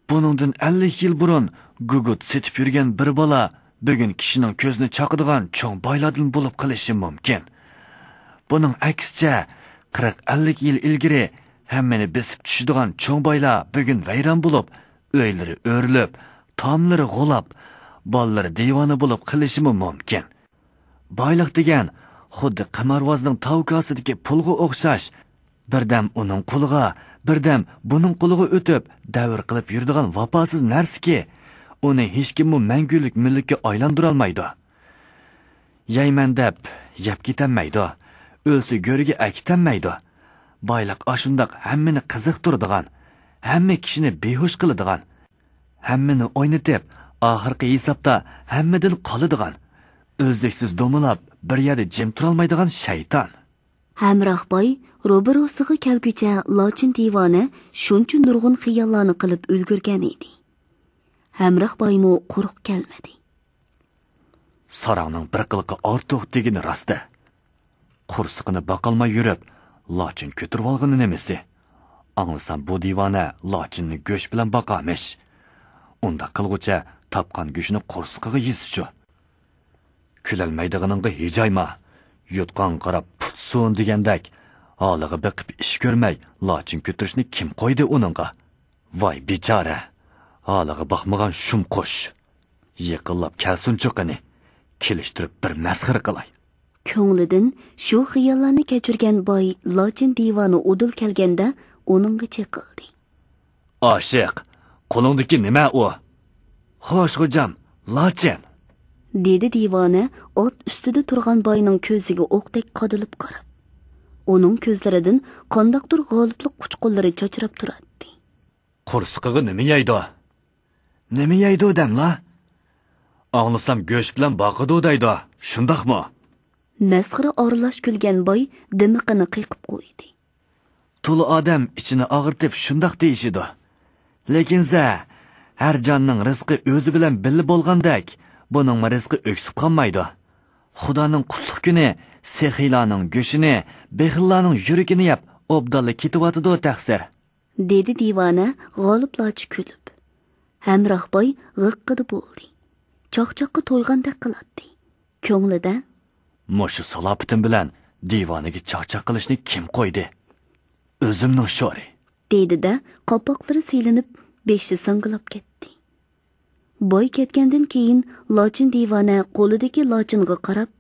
بۇنىڭدىن ئەللىك يىل بۇرۇن گۇگۇت سېتىپ يۈرگەن بىر بالا بۈگۈن كىشىنىڭ كۆزىنى چاقىدىغان چوڭ بايلاردىن بولۇپ قېلىشى مۇمكىن. بۇنىڭ ئەكسىچە، قىرىق ئەللىك يىل ئىلگىرى ھەممىنى بېسىپ چۈشىدىغان چوڭ بايلار بۈگۈن ۋەيران بولۇپ، ئۆيلىرى ئۆرۈلۈپ، تاملىرى غۇلاپ، بالىلىرى دىۋانە بولۇپ قېلىشىمۇ مۇمكىن. بايلىق دېگەن خۇددى قىمارۋازنىڭ تاۋ كاسىدىكى پۇلغا ئوخشاش. بىردەم ئۇنىڭ قولىغا، بىردەم بۇنىڭ قولىغا ئۆتۈپ، دەۋر قىلىپ يۈرىدىغان ۋاپاسىز نەرسىكى. ئۇنى ھېچكىممۇ مەڭگۈلۈك مۈلۈككە ئايلاندۇرالمايدۇ. يەيمەن دەپ يەپ كېتەلمەيدۇ، ئۆلسە گۆرگە ئەكېتەلمەيدۇ. بايلىق ئاشۇنداق ھەممىنى قىزىقتۇرىدىغان، ھەممە كىشىنى بىھوش قىلىدىغان، ھەممىنى ئوينىتىپ، ئاخىرقى ھېسابتا ھەممىدىن قالىدىغان، ئۈزلۈكسىز دومىلاپ بىر يەردە جىم تۇرالمايدىغان شەيتان. ھەمراھ باي روبىروسىغا كەلگۈچە لاچىن دىۋانە شۇنچە نۇرغۇن خىياللارنى قىلىپ ئۈلگۈرگەن ئىدى. ھەمراھ بايمۇ قۇرۇق كەلمىدى. ساراڭنىڭ بىر قىلىقى ئارتۇق دېگىنى راست-دە. قورسىقىنى باقالماي يۈرۈپ، لاچىن كۆتۈرۈۋالغىنى نېمىسى؟ ئاڭلىسام، بۇ دىۋانە لاچىننى گۆش بىلەن باقارمىش. ئۇنداق قىلغۇچە تاپقان گۆشىنى قورسىقىغا يېسىچۇ. كۈلەلمەيدىغىنىڭغا ھىجايما. يوتقان قاراپ پۇتسۇن دېگەندەك، ھالىغا بېقىپ ئىش كۆرمەي، لاچىن كۆتۈرۈشنى كىم قويدى ئۇنىڭغا؟ ۋاي بىچارە! ھالىغا باقمىغان شۇم قۇش. يېقىنلاپ كەلسۇنچۇ قېنى، كېلىشتۈرۈپ بىر مەسخىرە قىلاي. كۆڭلىدىن شۇ خىياللارنى كەچۈرگەن باي لاچىن دىۋانە ئۇدۇل كەلگەندە ئۇنىڭغا چېقىلدى. ئاشىق، قولۇڭدىكى نېمە ئۇ؟ خوش، خوجام، لاچىن. دېدى دىۋانە ئات ئۈستىدە تۇرغان باينىڭ كۆزىگە ئوقتەك قادىلىپ قاراپ. ئۇنىڭ كۆزلىرىدىن قانداقتۇر غالىپلىق ئۇچقۇنلىرى چاچراپ تۇراتتى. قورسىقىغا نېمە يەيدۇ؟ نېمە يەيدۇ دەملا؟ ئاڭلىسام گۆش بىلەن باقىدۇ دەيدۇ، شۇنداقمۇ؟ مەسخىرە ئارىلاش كۈلگەن باي دىمىقىنى قېقىپ قويدى. تولا ئادەم ئىچىنى ئاغرىتىپ شۇنداق دېيىشىدۇ. لېكىن زە، ھەر جاننىڭ رىزقى ئۆزى بىلەن بىللە بولغاندەك، بۇنىڭمۇ رىزقى ئۆكسۈپ قالمايدۇ. خۇدانىڭ قۇتلۇق كۈنى سېخىيلارنىڭ گۆشىنى، بېخىللارنىڭ يۈرىكىنى يەپ، ئوبدانلا كېتىۋاتىدۇ تەقسىر. دېدى دىۋانە غالىپلارچە كۈلۈپ. ھەمراھ باي غىققىدە بولدى. چاقچاققا تويغاندەك قىلاتتى. كۆڭلىدە، مۇشۇ سالاپىتىم بىلەن دىۋانىگە چاقچاق قىلىشنى كىم قويدى؟ ئۆزۈمنىڭ شورى. دېدى-دە، قاپاقلىرى سېلىنىپ، بېشى ساڭگىلاپ كەتتى. باي كەتكەندىن كېيىن، لاچىن دىۋانە قولىدىكى لاچىنغا قاراپ،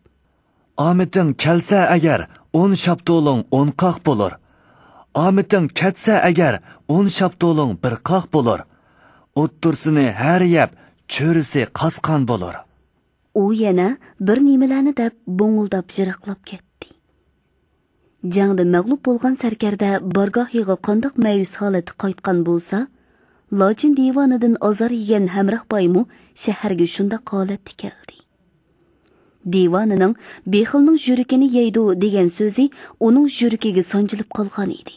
ئامىتىڭ كەلسە ئەگەر، ئون شاپتۇلۇڭ ئون قاق بولۇر. ئامىتىڭ كەتسە ئەگەر، ئون شاپتۇلۇڭ بىر قاق بولۇر. ئوتتۇرىسىنى ھەر يەپ، چۆرىسى قاسقان بولۇر. ئۇ يەنە بىر نېمىلەرنى دەپ، بوڭۇلداپ يىراقلاپ كەتتى. جەڭدە مەغلۇپ بولغان سەركەردە بارگاھىغا قانداق مەيۈس ھالەتتە قايتقان بولسا، لاچىن دىۋانىدىن ئازار يېگەن ھەمراھ بايمۇ شەھەرگە شۇنداق ھالەتتە كەلدى. دىۋانىنىڭ «بېخىلنىڭ يۈرىكىنى يەيدۇ» دېگەن سۆزى ئۇنىڭ يۈرىكىگە سانجىلىپ قالغان ئىدى.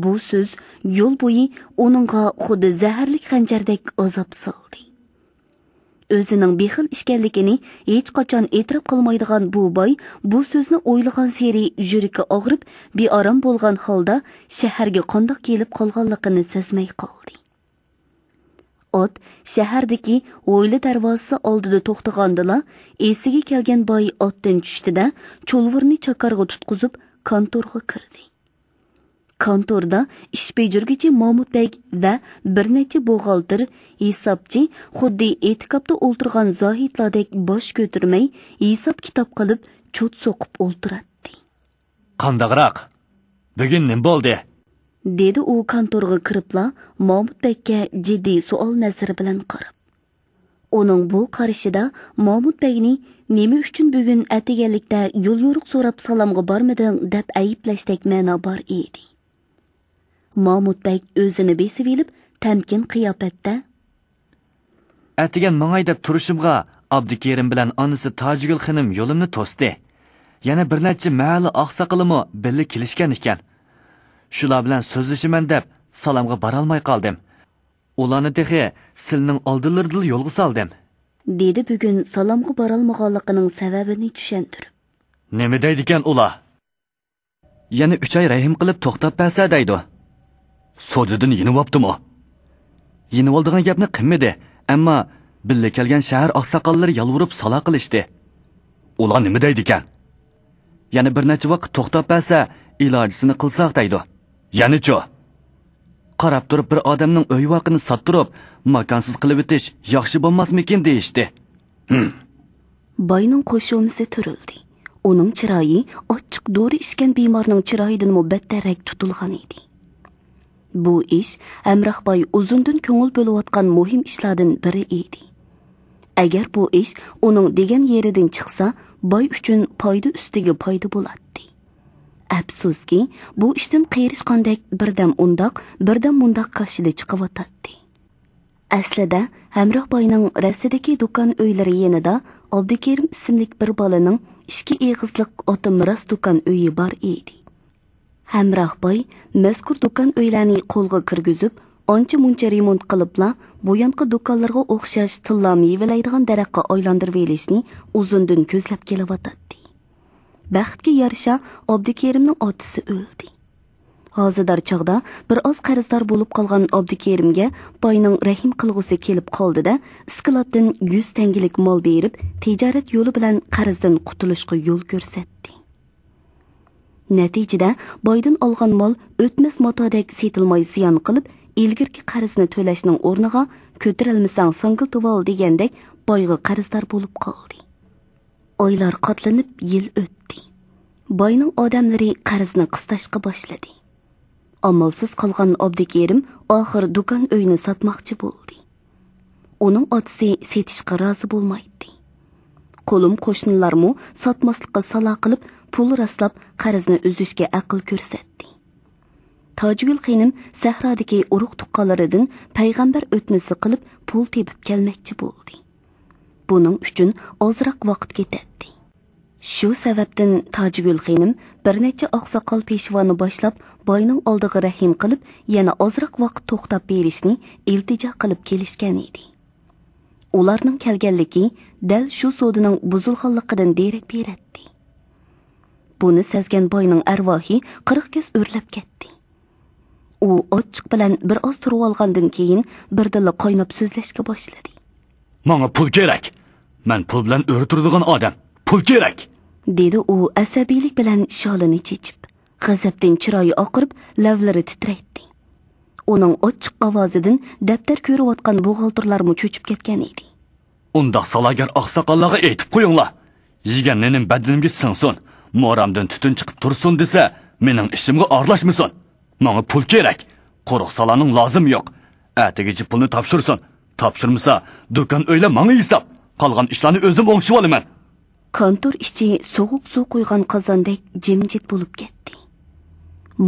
بۇ سۆز يول بويى ئۇنىڭغا خۇددى زەھەرلىك خەنجەردەك ئازاب سالدى. ئۆزىنىڭ بېخىل ئىكەنلىكىنى ھېچقاچان ئېتىراپ قىلمايدىغان بۇ باي بۇ سۆزنى ئويلىغانسېرى يۈرىكى ئاغرىپ، بىئارام بولغان ھالدا شەھەرگە قانداق كېلىپ قالغانلىقىنى سەزمەي قالدى. ئات شەھەردىكى ھويلا دەرۋازىسى ئالدىدا توختىغاندىلا، ئېسىگە كەلگەن باي ئاتتىن چۈشتى-دە، چۇلۋۇرنى چاكارغا تۇتقۇزۇپ، كانتورغا كىردى. كانتوردا ئىش بېجىرگۈچى مامۇت بەگ ۋە بىر نەچچە بوغالتىر، ھېسابچى خۇددى ئېتىكاپتا ئولتۇرغان زاھىتلاردەك باش كۆتۈرمەي، ھېساب-كىتاب قىلىپ، چوت سوقۇپ ئولتۇراتتى. قانداقراق؟ بۈگۈن نېمە بولدى؟ دېدى ئۇ كانتورغا كىرىپلا مامۇت بەگكە جىددىي سوئال نەزىرى بىلەن قاراپ. ئۇنىڭ بۇ قارىشىدا مامۇت بەگنى نېمە ئۈچۈن بۈگۈن ئەتىگەنلىكتە يوليورۇق سوراپ سالامغا بارمىدىڭ دەپ ئەيىبلەشتەك مەنا بار ئىدى. مامۇت بەگ ئۆزىنى بېسىۋېلىپ، تەمكىن قىياپەتتە، ئەتىگەن ماڭاي دەپ تۇرۇشۇمغا، ئابدۇكېرىم بىلەن ئانىسى تاجىگۈل خېنىم يولۇمنى توستى. يەنە بىر نەچچە مەھەللە ئاقساقىلىمۇ بىللە كېلىشكەن ئىكەن. شۇلار بىلەن سۆزلىشىمەن دەپ، سالامغا بارالماي قالدىم. ئۇلارنى تېخى سىلىنىڭ ئالدىلىرىدىلا يولغا سالدىم. دېدى بۈگۈن سالامغا بارالمىغانلىقىنىڭ سەۋەبىنى چۈشەندۈرۈپ. نېمە دەيدىكەن ئۇلار؟ يەنە ئۈچ ئاي رەھىم قىلىپ توختاپ بەرسە دەيدۇ. سودىدىن يېنىۋاپتىمۇ؟ يېنىۋالىدىغان گەپنى قىلمىدى، ئەمما بىللە كەلگەن شەھەر ئاقساقاللىرى يالۋۇرۇپ سالا قىلىشتى. ئۇلار نېمە دەيدىكەن؟ يەنە بىر نەچچە ۋاقىت توختاپ بەرسە، ئىلاجىسىنى قىلساق دەيدۇ. يەنىچۇ؟ قاراپ تۇرۇپ بىر ئادەمنىڭ ئۆي-ۋاقىنى ساتتۇرۇپ، ماكانسىز قىلىۋېتىش ياخشى بولماسمىكىن دېيىشتى. ھىم. باينىڭ قوشۇمىسى تۈرۈلدى. ئۇنىڭ چىرايى ئاچچىق دورا ئىچكەن بىمارنىڭ چىرايىدىنمۇ بەتتەررەك تۇتۇلغان ئىدى. بۇ ئىش ھەمراھ باي ئۇزۇندىن كۆڭۈل بۆلۈۋاتقان مۇھىم ئىشلاردىن بىرى ئىدى. ئەگەر بۇ ئىش ئۇنىڭ دېگەن يېرىدىن چىقسا، باي ئۈچۈن پايدا ئۈستىگە پايدا بولاتتى. ئەپسۇسكى، بۇ ئىشتىن قېرىشقاندەك بىردەم ئۇنداق، بىردەم مۇنداق كاشىلى چىقىۋاتاتتى. ئەسلىدە، ھەمراھ باينىڭ رەستىدىكى دۇكان ئۆيلىرى يېنىدا ئابدۇكېرىم ئىسىملىك بىر بالىنىڭ ئىككى ئېغىزلىق ئاتا مىراس دۇكان ئۆيى بار ئىدى. ھەمراھ باي مەزكۇر دۇكان ئۆيلەرنى قولغا كىرگۈزۈپ، ئانچە-مۇنچە رېمونت قىلىپلا، بۇيانقى دۇكانلارغا ئوخشاش تىللا مېۋىلەيدىغان دەرەخكە ئايلاندۇرۇۋېلىشنى ئۇزۇندىن كۆزلەپ كېلىۋاتاتتى. بەختكە يارىشا، ئابدۇكېرىمنىڭ ئاتىسى ئۆلدى. ھازىدار چاغدا بىر ئاز قەرزدار بولۇپ قالغان ئابدۇكېرىمگە باينىڭ رەھىم قىلغۇسى كېلىپ قالدى-دە، ئىسكىلاتتىن يۈز تەڭگىلىك مال بېرىپ، تىجارەت يولى بىلەن قەرزدىن قۇتۇلۇشقا يول كۆرسەتتى. نەتىجىدە، بايدىن ئالغان مال ئۆتمەس ماتادەك سېتىلماي زىيان قىلىپ، ئىلگىرىكى قەرزنى تۆلەشنىڭ ئورنىغا، «كۆتۈرەلمىسەڭ، ساڭگىلىتىۋال» دېگەندەك بايغا قەرزدار بولۇپ قالدى. ئايلار قاتلىنىپ يىل ئۆتتى. باينىڭ ئادەملىرى قەرزنى قىستاشقا باشلىدى. ئامالسىز قالغان ئابدۇكېرىم ئاخىر دۇكان ئۆينى ساتماقچى بولدى. ئۇنىڭ ئاتىسى سېتىشقا رازى بولمايتتى. قولۇم قوشنىلارمۇ ساتماسلىققا سالا قىلىپ، پۇل راسلاپ، قەرزنى ئۈزۈشكە ئەقىل كۆرسەتتى. تاجگۈل خېنىم سەھرادىكى ئۇرۇق-تۇغقانلىرىدىن پەيغەمبەر ئۆتنىسى قىلىپ پۇل تېپىپ كەلمەكچى بولدى. بۇنىڭ ئۈچۈن ئازراق ۋاقىت كېتەتتى. شۇ سەۋەبتىن تاجگۈل خېنىم بىر نەچچە ئاقساقال-پېشۋانى باشلاپ، باينىڭ ئالدىغا رەھىم قىلىپ، يەنە ئازراق ۋاقىت توختاپ بېرىشنى ئىلتىجا قىلىپ كېلىشكەن ئىدى. ئۇلارنىڭ كەلگەنلىكى دەل شۇ سودىنىڭ بۇزۇلغانلىقىدىن دېرەك بېرەتتى. بۇنى سەزگەن باينىڭ ئەرۋاھى قىرىق كۆز ئۆرلەپ كەتتى. ئۇ ئاچچىق بىلەن بىر ئاز تۇرۇۋالغاندىن كېيىن، بىردىنلا قايناپ سۆزلەشكە باشلىدى. «ماڭا پۇل كېرەك! مەن پۇل بىلەن ئۆرە تۇرىدىغان ئادەم! پۇل كېرەك!» دېدى ئۇ ئەسەبىيلىك بىلەن شالىنى چېچىپ. غەزەپتىن چىرايى ئاقىرىپ، لەۋلىرى تىترەيتتى. ئۇنىڭ ئاچچىق ئاۋازىدىن دەپتەر كۆرۈۋاتقان بوغالتىرلارمۇ چۆچۈپ كەتكەن ئىدى. «ئۇنداق سالاگەر ئاقساقاللارغا ئېيتىپ قويۇڭلار، يېگەن نېنىم بەدىنىمگە سىڭسۇن، مورامدىن تۈتۈن چىقىپ تۇرسۇن دېسە، مېنىڭ ئىشىمغا ئارىلاشمىسۇن. ماڭا پۇل كېرەك. قورۇق سالارنىڭ لازىمى يوق. ئەتىگىچە پۇلنى تاپشۇرسۇن. تاپشۇرمىسا، دۇكان ئۆيلەر ماڭا ھېساب. قالغان ئىشلارنى ئۆزۈم ئوڭشىۋالىمەن.» كانتور ئىچى سوغۇق سۇ قۇيغان قازاندەك جىمجىت بولۇپ كەتتى.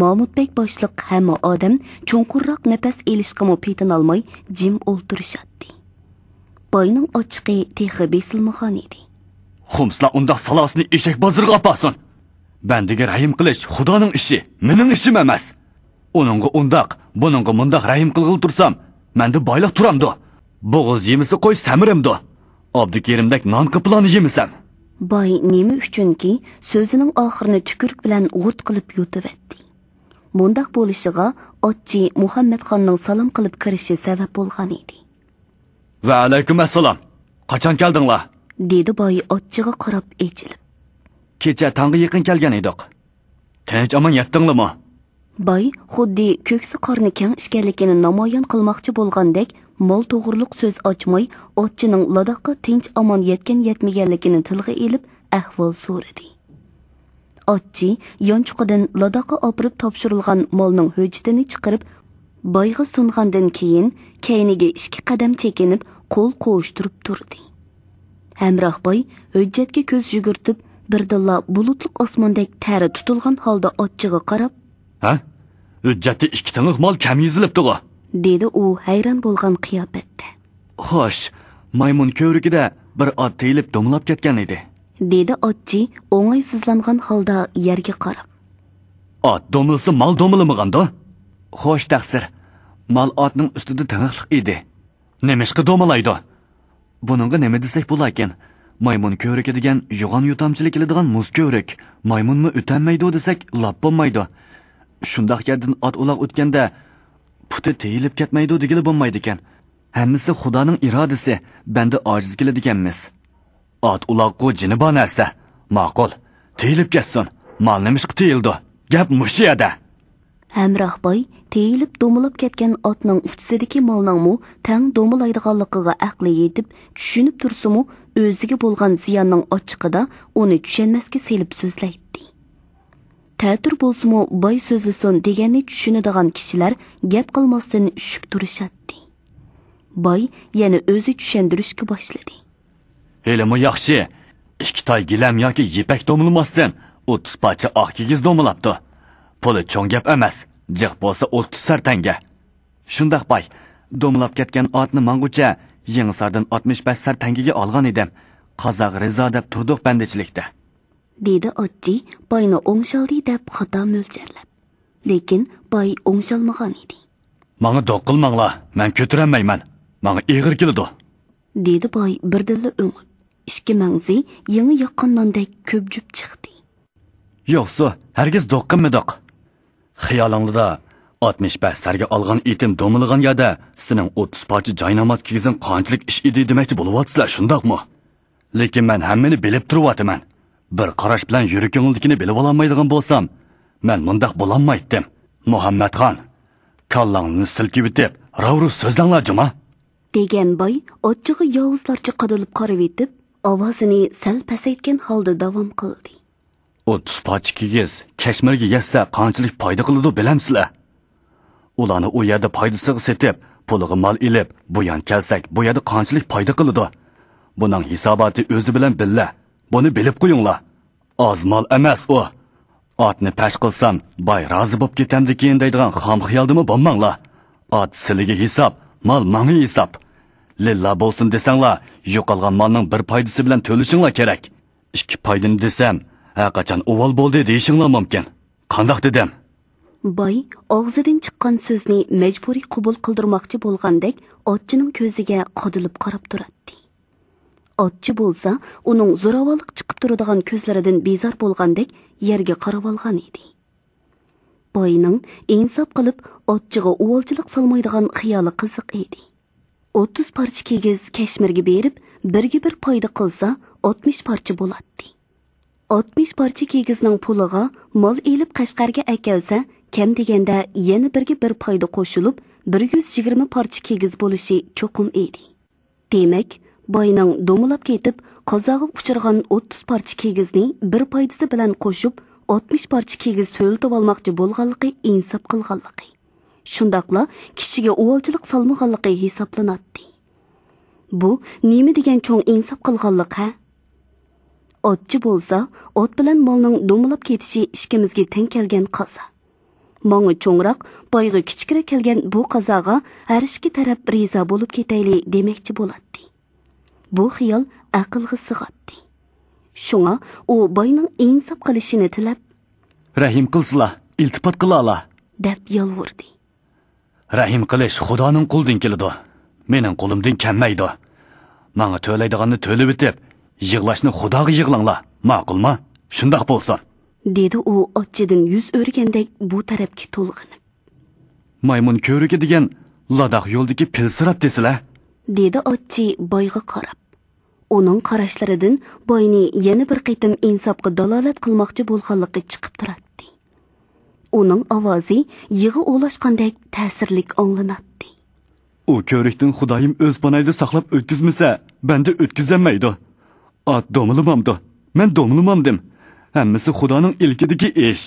مامۇت بەگ باشلىق ھەممە ئادەم چوڭقۇرراق نەپەس ئېلىشقىمۇ پېتىنالماي جىم ئولتۇرۇشاتتى. باينىڭ ئاچچىقى تېخى بېسىلمىغان ئىدى. «خۇمسلار ئۇنداق سالاسىنى ئېشەك بازىرىغا ئاپارسۇن. بەندىگە رەھىم قىلىش خۇدانىڭ ئىشى، مېنىڭ ئىشىم ئەمەس. ئۇنىڭغا ئۇنداق، بۇنىڭغا مۇنداق رەھىم قىلغىلى تۇرسام، مەندە بايلىق تۇرامدۇ؟ بوغۇز يېمىسە قوي سەمرەمدۇ؟ ئابدۇكېرىمدەك نان قىپىلانى يېمىسەم.» باي نېمە ئۈچۈنكى سۆزىنىڭ ئاخىرىنى تۈكۈرۈك بىلەن غۇرت قىلىپ يۇتۇۋەتتى. مۇنداق بولۇشىغا ئاتچى مۇھەممەتخاننىڭ سالام قىلىپ كىرىشى سەۋەب بولغان ئىدى. «ۋەئەلەيكۇم ئەسسالام. قاچان كەلدىڭلار؟» دېدى باي ئاتچىغا قاراپ ئېچىلىپ. «كېچە تاڭغا يېقىن كەلگەن ئىدۇق. تىنچ ئامان يەتتىڭلىمۇ؟» باي خۇددى كۆكسى قارنى كەڭ ئىكەنلىكىنى نامايان قىلماقچى بولغاندەك، مال توغرۇلۇق سۆز ئاچماي، ئاتچىنىڭ لاداققا تىنچ ئامان يەتكەن يەتمىگەنلىكىنى تىلغا ئېلىپ، ئەھۋال سورىدى. ئاتچى يانچۇقىدىن لاداققا ئاپىرىپ تاپشۇرۇلغان مالنىڭ ھۆججىتىنى چىقىرىپ، بايغا سۇنغاندىن كېيىن، كەينىگە ئىككى قەدەم چېكىنىپ، قول قوۋۇشتۇرۇپ تۇردى. ھەمراھ باي ھۆججەتكە كۆز يۈگۈرتۈپ، بىردىنلا بۇلۇتلۇق ئاسماندەك تەرى تۇتۇلغان ھالدا ئاتچىغا قاراپ، «ھە؟ ھۆججەتتە ئىككى تىڭلىق مال كەم يېزىلىپتىغۇ؟» دېدى ئۇ ھەيران بولغان قىياپەتتە. «خوش، مايمۇن كۆۋرۈكىدە بىر ئات تېيىلىپ دومىلاپ كەتكەن ئىدى.» دېدى ئاتچى ئوڭايسىزلانغان ھالدا يەرگە قاراپ. «ئات دومىلىسا مال دومىلىمىغاندۇ؟» «خوش تەقسىر، مال ئاتنىڭ ئۈستىدە تىڭىقلىق ئىدى.» «نېمىشقا دومىلايدۇ؟» «بۇنىڭغا نېمە دېسەك بولاركىن؟ مايمۇن كۆۋرۈكى دېگەن يوغان يۇتامچىلىك كېلىدىغان مۇز كۆۋرۈك. مايمۇنمۇ ئۆتەلمەيدۇ دېسەك لاپ بولمايدۇ. شۇنداق يەردىن ئات ئۇلاغ ئۆتكەندە، پۇتى تېيىلىپ كەتمەيدۇ دېگىلى بولمايدىكەن. ھەممىسى خۇدانىڭ ئىرادىسى، بەندە ئاجىز كېلىدىكەنمىز.» «ئات ئۇلاغقۇ جېنى بار نەرسە. ماقۇل، تېيىلىپ كەتسۇن. مال نېمىشقا تېيىلىدۇ؟ گەپ مۇشۇ يەردە.» ھەمراھ باي تېيىلىپ دومىلاپ كەتكەن ئاتنىڭ ئۇچىسىدىكى مالنىڭمۇ تەڭ دومىلايدىغانلىقىغا ئەقلى يېتىپ، چۈشىنىپ تۇرسىمۇ، ئۆزىگە بولغان زىياننىڭ ئاچچىقىدا ئۇنى چۈشەنمەسكە سېلىپ سۆزلەيتتى. تەتۈر بولسىمۇ باي سۆزلىسۇن دېگەننى چۈشىنىدىغان كىشىلەر گەپ قىلماستىن ئۈششۈك تۇرۇشاتتى. باي يەنە ئۆزى چۈشەندۈرۈشكە باشلىدى. ھېلىمۇ ياخشى، ئىككى تاي گىلەم ياكى يىپەك دومىلىماستىن ئوتتۇز پارچە ئاق كىگىز دومىلاپتۇ. پۇلى چوڭ گەپ ئەمەس، جىق بولسا ئوتتۇز سەر تەڭگە. شۇنداق باي، دومىلاپ كەتكەن ئاتنى ماڭغۇچە يېڭىساردىن ئاتمىش بەش سەر تەڭگىگە ئالغان ئىدىم. قازاق رىزا دەپ تۇردۇق بەندىچىلىكتە. دېدى ئاچچى باينى ئوڭشالدى دەپ خاتا مۆلچەرلەپ. لېكىن باي ئوڭشالمىغان ئىدى. ماڭا دوق قىلماڭلار، مەن كۆتۈرەلمەيمەن. ماڭا ئېغىر كېلىدۇ. دېدى باي بىردىنلا ئۆڭۈپ. ئىككى مەڭزى يېڭى ياققان ناندەك كۆبجۈپ چىقتى. يوقسۇ، ھەرگىز دوق قىلمىدۇق. خىيالىڭلىدا ئاتمىش بەش سەرگە ئالغان ئېتىم دومىلىغان يەردە سېنىڭ ئوتتۇز پارچە جايناماز كىگىزىڭ قانچىلىك ئىش ئىدى دېمەكچى بولۇۋاتىسىلەر، شۇنداقمۇ؟ لېكىن مەن ھەممىنى بىلىپ تۇرۇۋاتىمەن. بىر قاراش بىلەن يۈرىكىڭدىكىنى بىلىۋالالمايدىغان بولسام، مەن مۇنداق بولالمايتتىم. مۇھەممەتخان، كاللاڭلىنى سىلكىۋېتىپ، راۋرۇ سۆزلەڭلار جۇما! دېگەن باي ئاچچىغا ياۋۇزلارچە قادىلىپ قارىۋېتىپ، ئاۋازىنى سەل پەسەيتكەن ھالدا داۋام قىلدى. ئوتتۇز پارچە كىگىز كەشمىرگە يەتسە قانچىلىك پايدا قىلىدۇ بىلەمسىلەر؟ ئۇلارنى ئۇ يەردە پايدىسىغا سېتىپ، پۇلىغا مال ئېلىپ، بۇيان كەلسەك، بۇ يەردە قانچىلىك پايدا قىلىدۇ؟ بۇنىڭ ھېساباتى ئۆزى بىلەن بىللە. بۇنى بىلىپ قويۇڭلار. ئاز مال ئەمەس ئۇ. ئاتنى پەش قىلسام، باي رازى بوپ كېتەمدىكىن دەيدىغان خام خىيالدىمۇ بولماڭلار. ئات سىلىگە ھېساب، مال ماڭا ھېساب. لىللا بولسۇن دېسەڭلار، يوقالغان مالنىڭ بىر پايدىسى بىلەن تۆلىشىڭلار كېرەك. ئىككى پايدىنى دېسەم، ھەرقاچان ئۇۋال بولدى دېيىشىڭلار مۇمكىن. قانداق دېدىم؟ باي ئاغزىدىن چىققان سۆزنى مەجبۇرىي قوبۇل قىلدۇرماقچى بولغاندەك ئاچچىنىڭ كۆزىگە قادىلىپ قاراپ تۇراتتى. ئاچچى بولسا ئۇنىڭ زوراۋانلىق چىقىپ تۇرىدىغان كۆزلىرىدىن بىزار بولغاندەك يەرگە قاراۋالغان ئىدى. باينىڭ ئىنساپ قىلىپ ئاچچىغا ئۇۋالچىلىق سالمايدىغان خىيالى قىزىق ئىدى. ئوتتۇز پارچە كىگىز كەشمىرگە بېرىپ، بىرگە بىر پايدا قىلسا، ئاتمىش پارچە بولاتتى. ئاتمىش پارچە كىگىزنىڭ پۇلىغا مال ئېلىپ قەشقەرگە ئەكەلسە، كەم دېگەندە يەنە بىرگە بىر پايدا قوشۇلۇپ، بىر يۈز يىگىرمە پارچە كىگىز بولۇشى چوقۇم ئىدى. دېمەك، باينىڭ دومىلاپ كېتىپ، قازاغا ئۇچرىغان ئوتتۇز پارچە كىگىزنى بىر پايدىسى بىلەن قوشۇپ، ئاتمىش پارچە كىگىز تۆلىتىۋالماقچى بولغانلىقى ئىنساپ قىلغانلىقى. شۇنداقلا كىشىگە ئۇۋالچىلىق سالمىغانلىقى ھېسابلىناتتى. بۇ نېمە دېگەن چوڭ ئىنساپ قىلغانلىق ھە؟ ئاتچى بولسا، ئات بىلەن مالنىڭ دومىلاپ كېتىشى ئىككىمىزگە تەڭ كەلگەن قازا. ماڭا چوڭراق، بايغا كىچىكرەك كەلگەن بۇ قازاغا ھەر ئىككى تەرەپ رىزا بولۇپ كېتەيلى دېمەكچى بولاتتى. بۇ خىيال ئەقىلگە سىغاتتى. شۇڭا ئۇ باينىڭ ئىنساپ قىلىشىنى تىلەپ، رەھىم قىلسىلا، ئىلتىپات قىلالا، دەپ يالۋۇردى. رەھىم قىلىش خۇدانىڭ قولىدىن كېلىدۇ. مېنىڭ قولۇمدىن كەلمەيدۇ. ماڭا تۆلەيدىغاننى تۆلىۋېتىپ، يىغلاشنى خۇداغا يىغلاڭلار. ماقۇلما؟ شۇنداق بولسۇن. دېدى ئۇ ئاچچىدىن يۈز ئۆرۈگەندەك بۇ تەرەپكە تولغىنىپ. مايمۇن كۆۋرۈكى دېگەن لاداخ يولىدىكى پىلسىراپ دېسىلە. دېدى ئاچچى بايغا قاراپ. ئۇنىڭ قاراشلىرىدىن باينى يەنە بىر قېتىم ئىنساپقا دالالەت قىلماقچى بولغانلىقى چىقىپ تۇراتتى. ئۇنىڭ ئاۋازى يىغا ئولاشقاندەك تەسىرلىك ئاڭلىناتتى. ئۇ كۆۋرۈكتىن خۇدايىم ئۆز پاناھىدا ساقلاپ ئۆتكۈزمىسە، بەندە ئۆتكۈزەلمەيدۇ. ئات دومىلىمامدۇ؟ مەن دومىلىمامدىم؟ ھەممىسى خۇدانىڭ ئىلكىدىكى ئىش.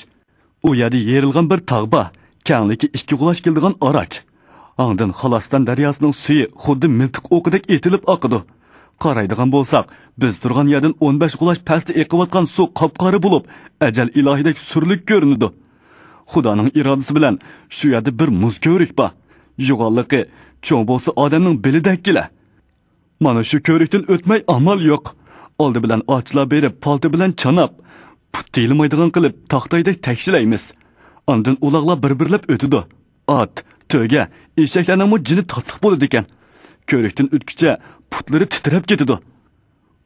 ئۇ يەردە يېرىلغان بىر تاغ بار، كەڭلىكى ئىككى قۇلاچ كېلىدىغان ئاراچ. ئاڭدىن خالىستان دەرياسىنىڭ سۈيى خۇددى مىلتىق ئوقىدەك ئېتىلىپ ئاقىدۇ. قارايدىغان بولساق، بىز تۇرغان يەردىن ئون بەش قۇلاچ پەستە ئېقىۋاتقان سۇ قاپقارا بولۇپ، ئەجەل ئىلاھىدەك سۈرلۈك كۆرۈنىدۇ. خۇدانىڭ ئىرادىسى بىلەن شۇ يەردە بىر مۇز كۆۋرۈك بار. يوغانلىقى چوڭ بولسا ئادەمنىڭ بېلىدەككىلە. مانا شۇ كۆۋرۈكتىن ئۆتمەي ئامال يوق. ئالدى بىلەن ئاچلار بېرىپ، پالتا بىلەن چاناپ، پۇت تېيىلمايدىغان قىلىپ تاختايدەك تەكشىلەيمىز. ئاندىن ئۇلاغلار بىر-بىرلەپ ئۆتىدۇ. ئات، تۆگە، ئېشەكلەرنىڭمۇ جېنى تاتلىق بولىدىكەن. كۆۋرۈكتىن ئۆتكۈچە پۇتلىرى تىترەپ كېتىدۇ.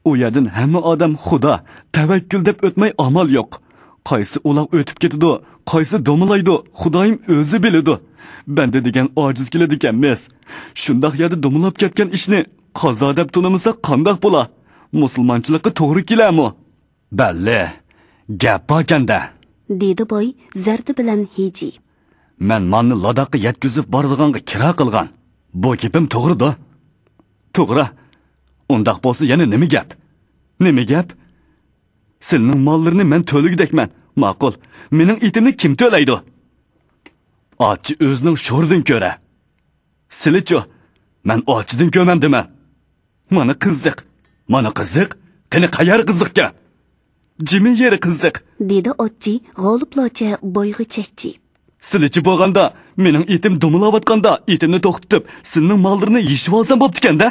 ئۇ يەردىن ھەممە ئادەم خۇدا، تەۋەككۈل دەپ ئۆتمەي ئامال يوق. قايسى ئۇلاغ ئۆتۈپ كېتىدۇ، قايسى دومىلايدۇ، خۇدايىم ئۆزى بىلىدۇ. بەندە دېگەن ئاجىز كېلىدىكەنمىز. شۇنداق يەردە دومىلاپ كەتكەن ئىشنى قازا دەپ تونۇمىساق قانداق بولا؟ مۇسۇلمانچىلىققا توغرا كېلەرمۇ؟ بەللى، گەپ باركەندە. دېدى باي زەردە بىلەن ھىجىيىپ. مەن مالنى لاداخقا يەتكۈزۈپ بارىدىغانغا كىرا قىلغان. بۇ گېپىم توغرىدۇ؟ توغرا. ئۇنداق بولسا يەنە نېمە گەپ؟ نېمە گەپ؟ سىلىنىڭ ماللىرىنى مەن تۆلىگۈدەكمەن. ماقۇل، مېنىڭ ئېتىمنى كىم تۆلەيدۇ؟ ئاچچى ئۆزىنىڭ شورىدىن كۆرە. سىلىچۇ؟ مەن ئاچچىدىن كۆرمەمدىمەن. مانا قىزىق. مانا قىزىق؟ قېنى قەيەر قىزىقكەن؟ جىمى يېرى قىزىق. دېدى ئاچچى غالىبلارچە بايغا چەكچىيىپ. سىلىچى بولغاندا، مېنىڭ ئېتىم دومىلاۋاتقاندا، ئېتىمنى توختىتىپ، سىلىنىڭ ماللىرىنى يېشىۋالسام بوپتىكەن-دە.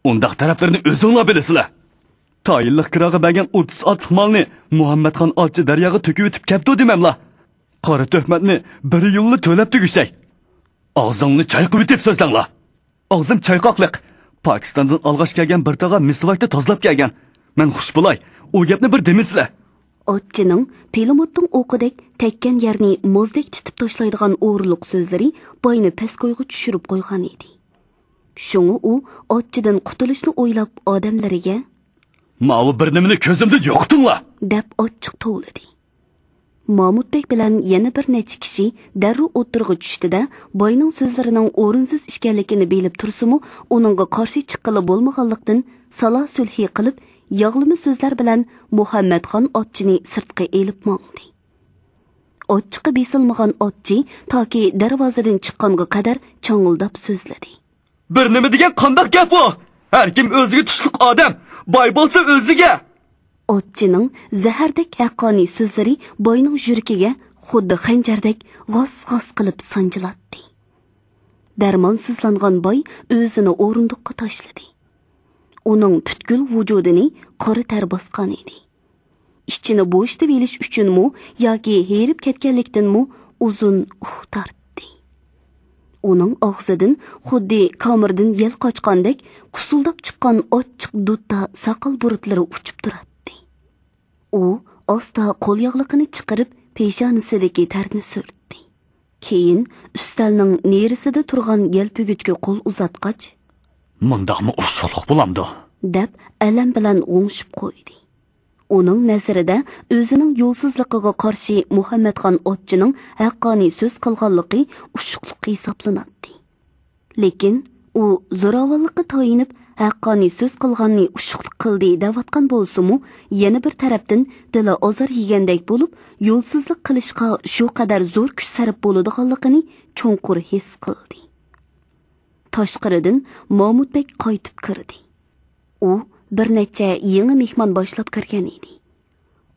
ئۇنداق تەرەپلىرىنى ئۆزۈڭلار بىلىسىلەر. تايىنلىق كىراغا بەرگەن ئوتتۇز ئاتلىق مالنى مۇھەممەتخان ئاچچى دەرياغا تۆكۈۋېتىپ كەپتۇ دېمەملا. قارا تۆھمەتنى بىر يىللا تۆلەپ تۈگىشەي. ئاغزىڭنى چايقىۋېتىپ سۆزلەڭلار. ئاغزىم چايقاقلىق. پاكىستاندىن ئالغاچ كەلگەن بىر تاغا مىسۋاكتا تازىلاپ كەلگەن. مەن خۇش بولاي، ئۇ گەپنى بىر دېمىسىلە. ئاچچىنىڭ پىلىموتنىڭ ئوقىدەك تەگكەن يەرنى مۇزدەك تېتىپ تاشلايدىغان ئورۇنلۇق سۆزلىرى باينى پەس كويغا چۈشۈرۈپ قويغان ئىدى. شۇڭا ئۇ ئاچچىدىن قۇتۇلۇشنى ئويلاپ ئادەملىرىگە، ماۋۇ بىر نېمىنى كۆزۈمدىن يوقىتىڭلار! دەپ ئاچچىق توۋلىدى. مامۇت بەگ بىلەن يەنە بىر نەچچە كىشى دەررۇ ئوتتۇرىغا چۈشتى-دە، باينىڭ سۆزلىرىنىڭ ئورۇنسىز ئىكەنلىكىنى بىلىپ تۇرسىمۇ، ئۇنىڭغا قارشى چىققىلى بولمىغانلىقتىن، سالا سۈلھى قىلىپ، ياغلىما سۆزلەر بىلەن مۇھەممەتخان ئاچچىنى سىرتقا ئېلىپ ماڭدى. ئاچچىقى بېسىلمىغان ئاچچى تاكى دەرۋازىدىن چىققانغا قەدەر چاڭىلداپ سۆزلىدى. بىر نېمە دېگەن قانداق گەپ ئۇ؟ ھەركىم ئۆزىگە تۇشلۇق ئادەم، باي بولسا ئۆزىگە! ئاچچىنىڭ زەھەردەك ھەققانىي سۆزلىرى باينىڭ يۈرىكىگە خۇددى خەنجەردەك غاس-غاس قىلىپ سانجىلاتتى. دەرمانسىزلانغان باي ئۆزىنى ئورۇندۇققا تاشلىدى. ئۇنىڭ پۈتكۈل ۋۇجۇدىنى قارا تەر باسقان ئىدى. ئىچىنى بوشىتىۋېلىش ئۈچۈنمۇ ياكى ھېرىپ كەتكەنلىكتىنمۇ ئۇزۇن ئۇھ تارتتى. ئۇنىڭ ئاغزىدىن خۇددى كامېردىن يەل قاچقاندەك قۇسۇلداپ چىققان ئاچچىق دۇتتا ساقال بۇرۇتلىرى ئۇچۇپ تۇراتتى. ئۇ ئاستا قول ياغلىقىنى چىقىرىپ، پېشانىسىدىكى تەرنى سۈرتتى. كېيىن ئۈستەلنىڭ نېرىسىدە تۇرغان يەلپۈگۈچكە قول ئۇزاتقاچ، مۇنداقمۇ ئۇششۇقلۇق بولامدۇ؟ دەپ ئەلەم بىلەن غوڭشىپ قويدى. ئۇنىڭ نەزىرىدە ئۆزىنىڭ يولسىزلىقىغا قارشى مۇھەممەتخان ئوتچىنىڭ ھەققانىي سۆز قىلغانلىقى ئۇششۇقلۇق ھېسابلىناتتى. لېكىن ئۇ زوراۋانلىققا تايىنىپ، ھەققانىي سۆز قىلغاننى ئۇششۇقلۇق قىلدى دەۋاتقان بولسىمۇ، يەنە بىر تەرەپتىن دىلى ئازار يېگەندەك بولۇپ، يولسىزلىق قىلىشقا شۇ قەدەر زور كۈچ سەرپ بولىدىغانلىقىنى چوڭقۇر ھېس قىلدى. تاشقىرىدىن مامۇت بەگ قايتىپ كىردى. ئۇ بىر نەچچە يېڭى مېھمان باشلاپ كىرگەن ئىدى.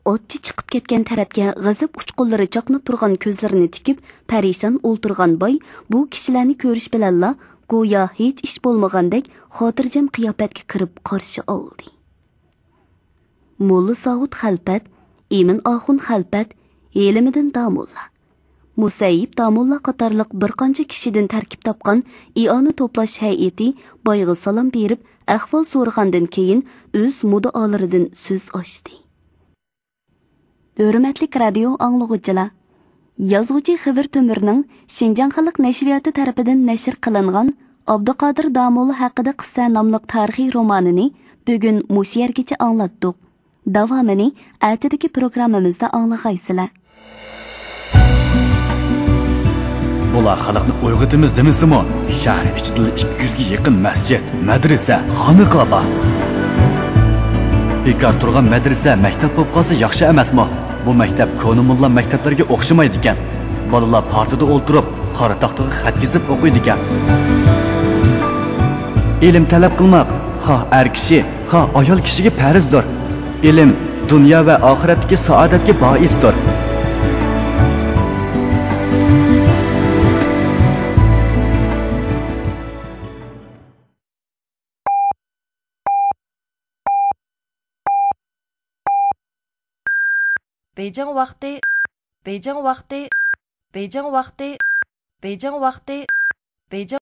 ئوتچى چىقىپ كەتكەن تەرەپكە غەزەپ ئۇچقۇنلىرى چاقناپ تۇرغان كۆزلىرىنى تىكىپ، پەرىشان ئولتۇرغان باي بۇ كىشىلەرنى كۆرۈش بىلەنلا گويا ھېچ ئىش بولمىغاندەك خاتىرجەم قىياپەتكە كىرىپ قارشى ئالدى. موللا ساۋۇت خەلپەت، ئىمىن ئاخۇن خەلپەت، ھېلىمىدىن داموللا، مۇسەييىپ داموللا قاتارلىق بىر قانچە كىشىدىن تەركىب تاپقان ئىئانە توپلاش ھەيئىتى بايغا سالام بېرىپ، ئەھۋال سورىغاندىن كېيىن، ئۆز مۇددىئالىرىدىن سۆز ئاچتى. ھۆرمەتلىك رادىيو ئاڭلىغۇچىلار! يازغۇچى خېۋىر تۆمۈرنىڭ شىنجاڭ خەلق نەشرىياتى تەرىپىدىن نەشر قىلىنغان ئابدۇقادىر داموللا ھەققىدە قىسسە ناملىق تارىخىي رومانىنى بۈگۈن مۇشۇ يەرگىچە ئاڭلاتتۇق. داۋامىنى ئەتىدىكى پروگراممىمىزدا ئاڭلىغايسىلەر. بۇلار خەلقنى ئويغىتىمىز دېمىسىمۇ، شەھەر ئىچىدىلا ئىككى يۈزگە يېقىن مەسچىت، مەدرىسە، خانىقا بار. بىكار تۇرغان مەدرىسە، مەكتەپ بولۇپ قالسا ياخشى ئەمەسمۇ؟ بۇ مەكتەپ كونا موللا مەكتەپلەرگە ئوخشىمايدىكەن. بالىلار پارتىدا ئولتۇرۇپ، قارا تاختىغا خەت يېزىپ ئوقۇيدىكەن. ئىلىم تەلەپ قىلماق، خاھ ئەر كىشى، خاھ ئايال كىشىگە پەرزدۇر. ئىلىم دۇنيا ۋە ئاخىرەتتىكى سائادەتكە بائىستۇر. بېيجىڭ ۋاقتى، بېيجىڭ ۋاقتى، بېيجىڭ ۋاقتى، بېيجىڭ ۋاقتى، بېيجىڭ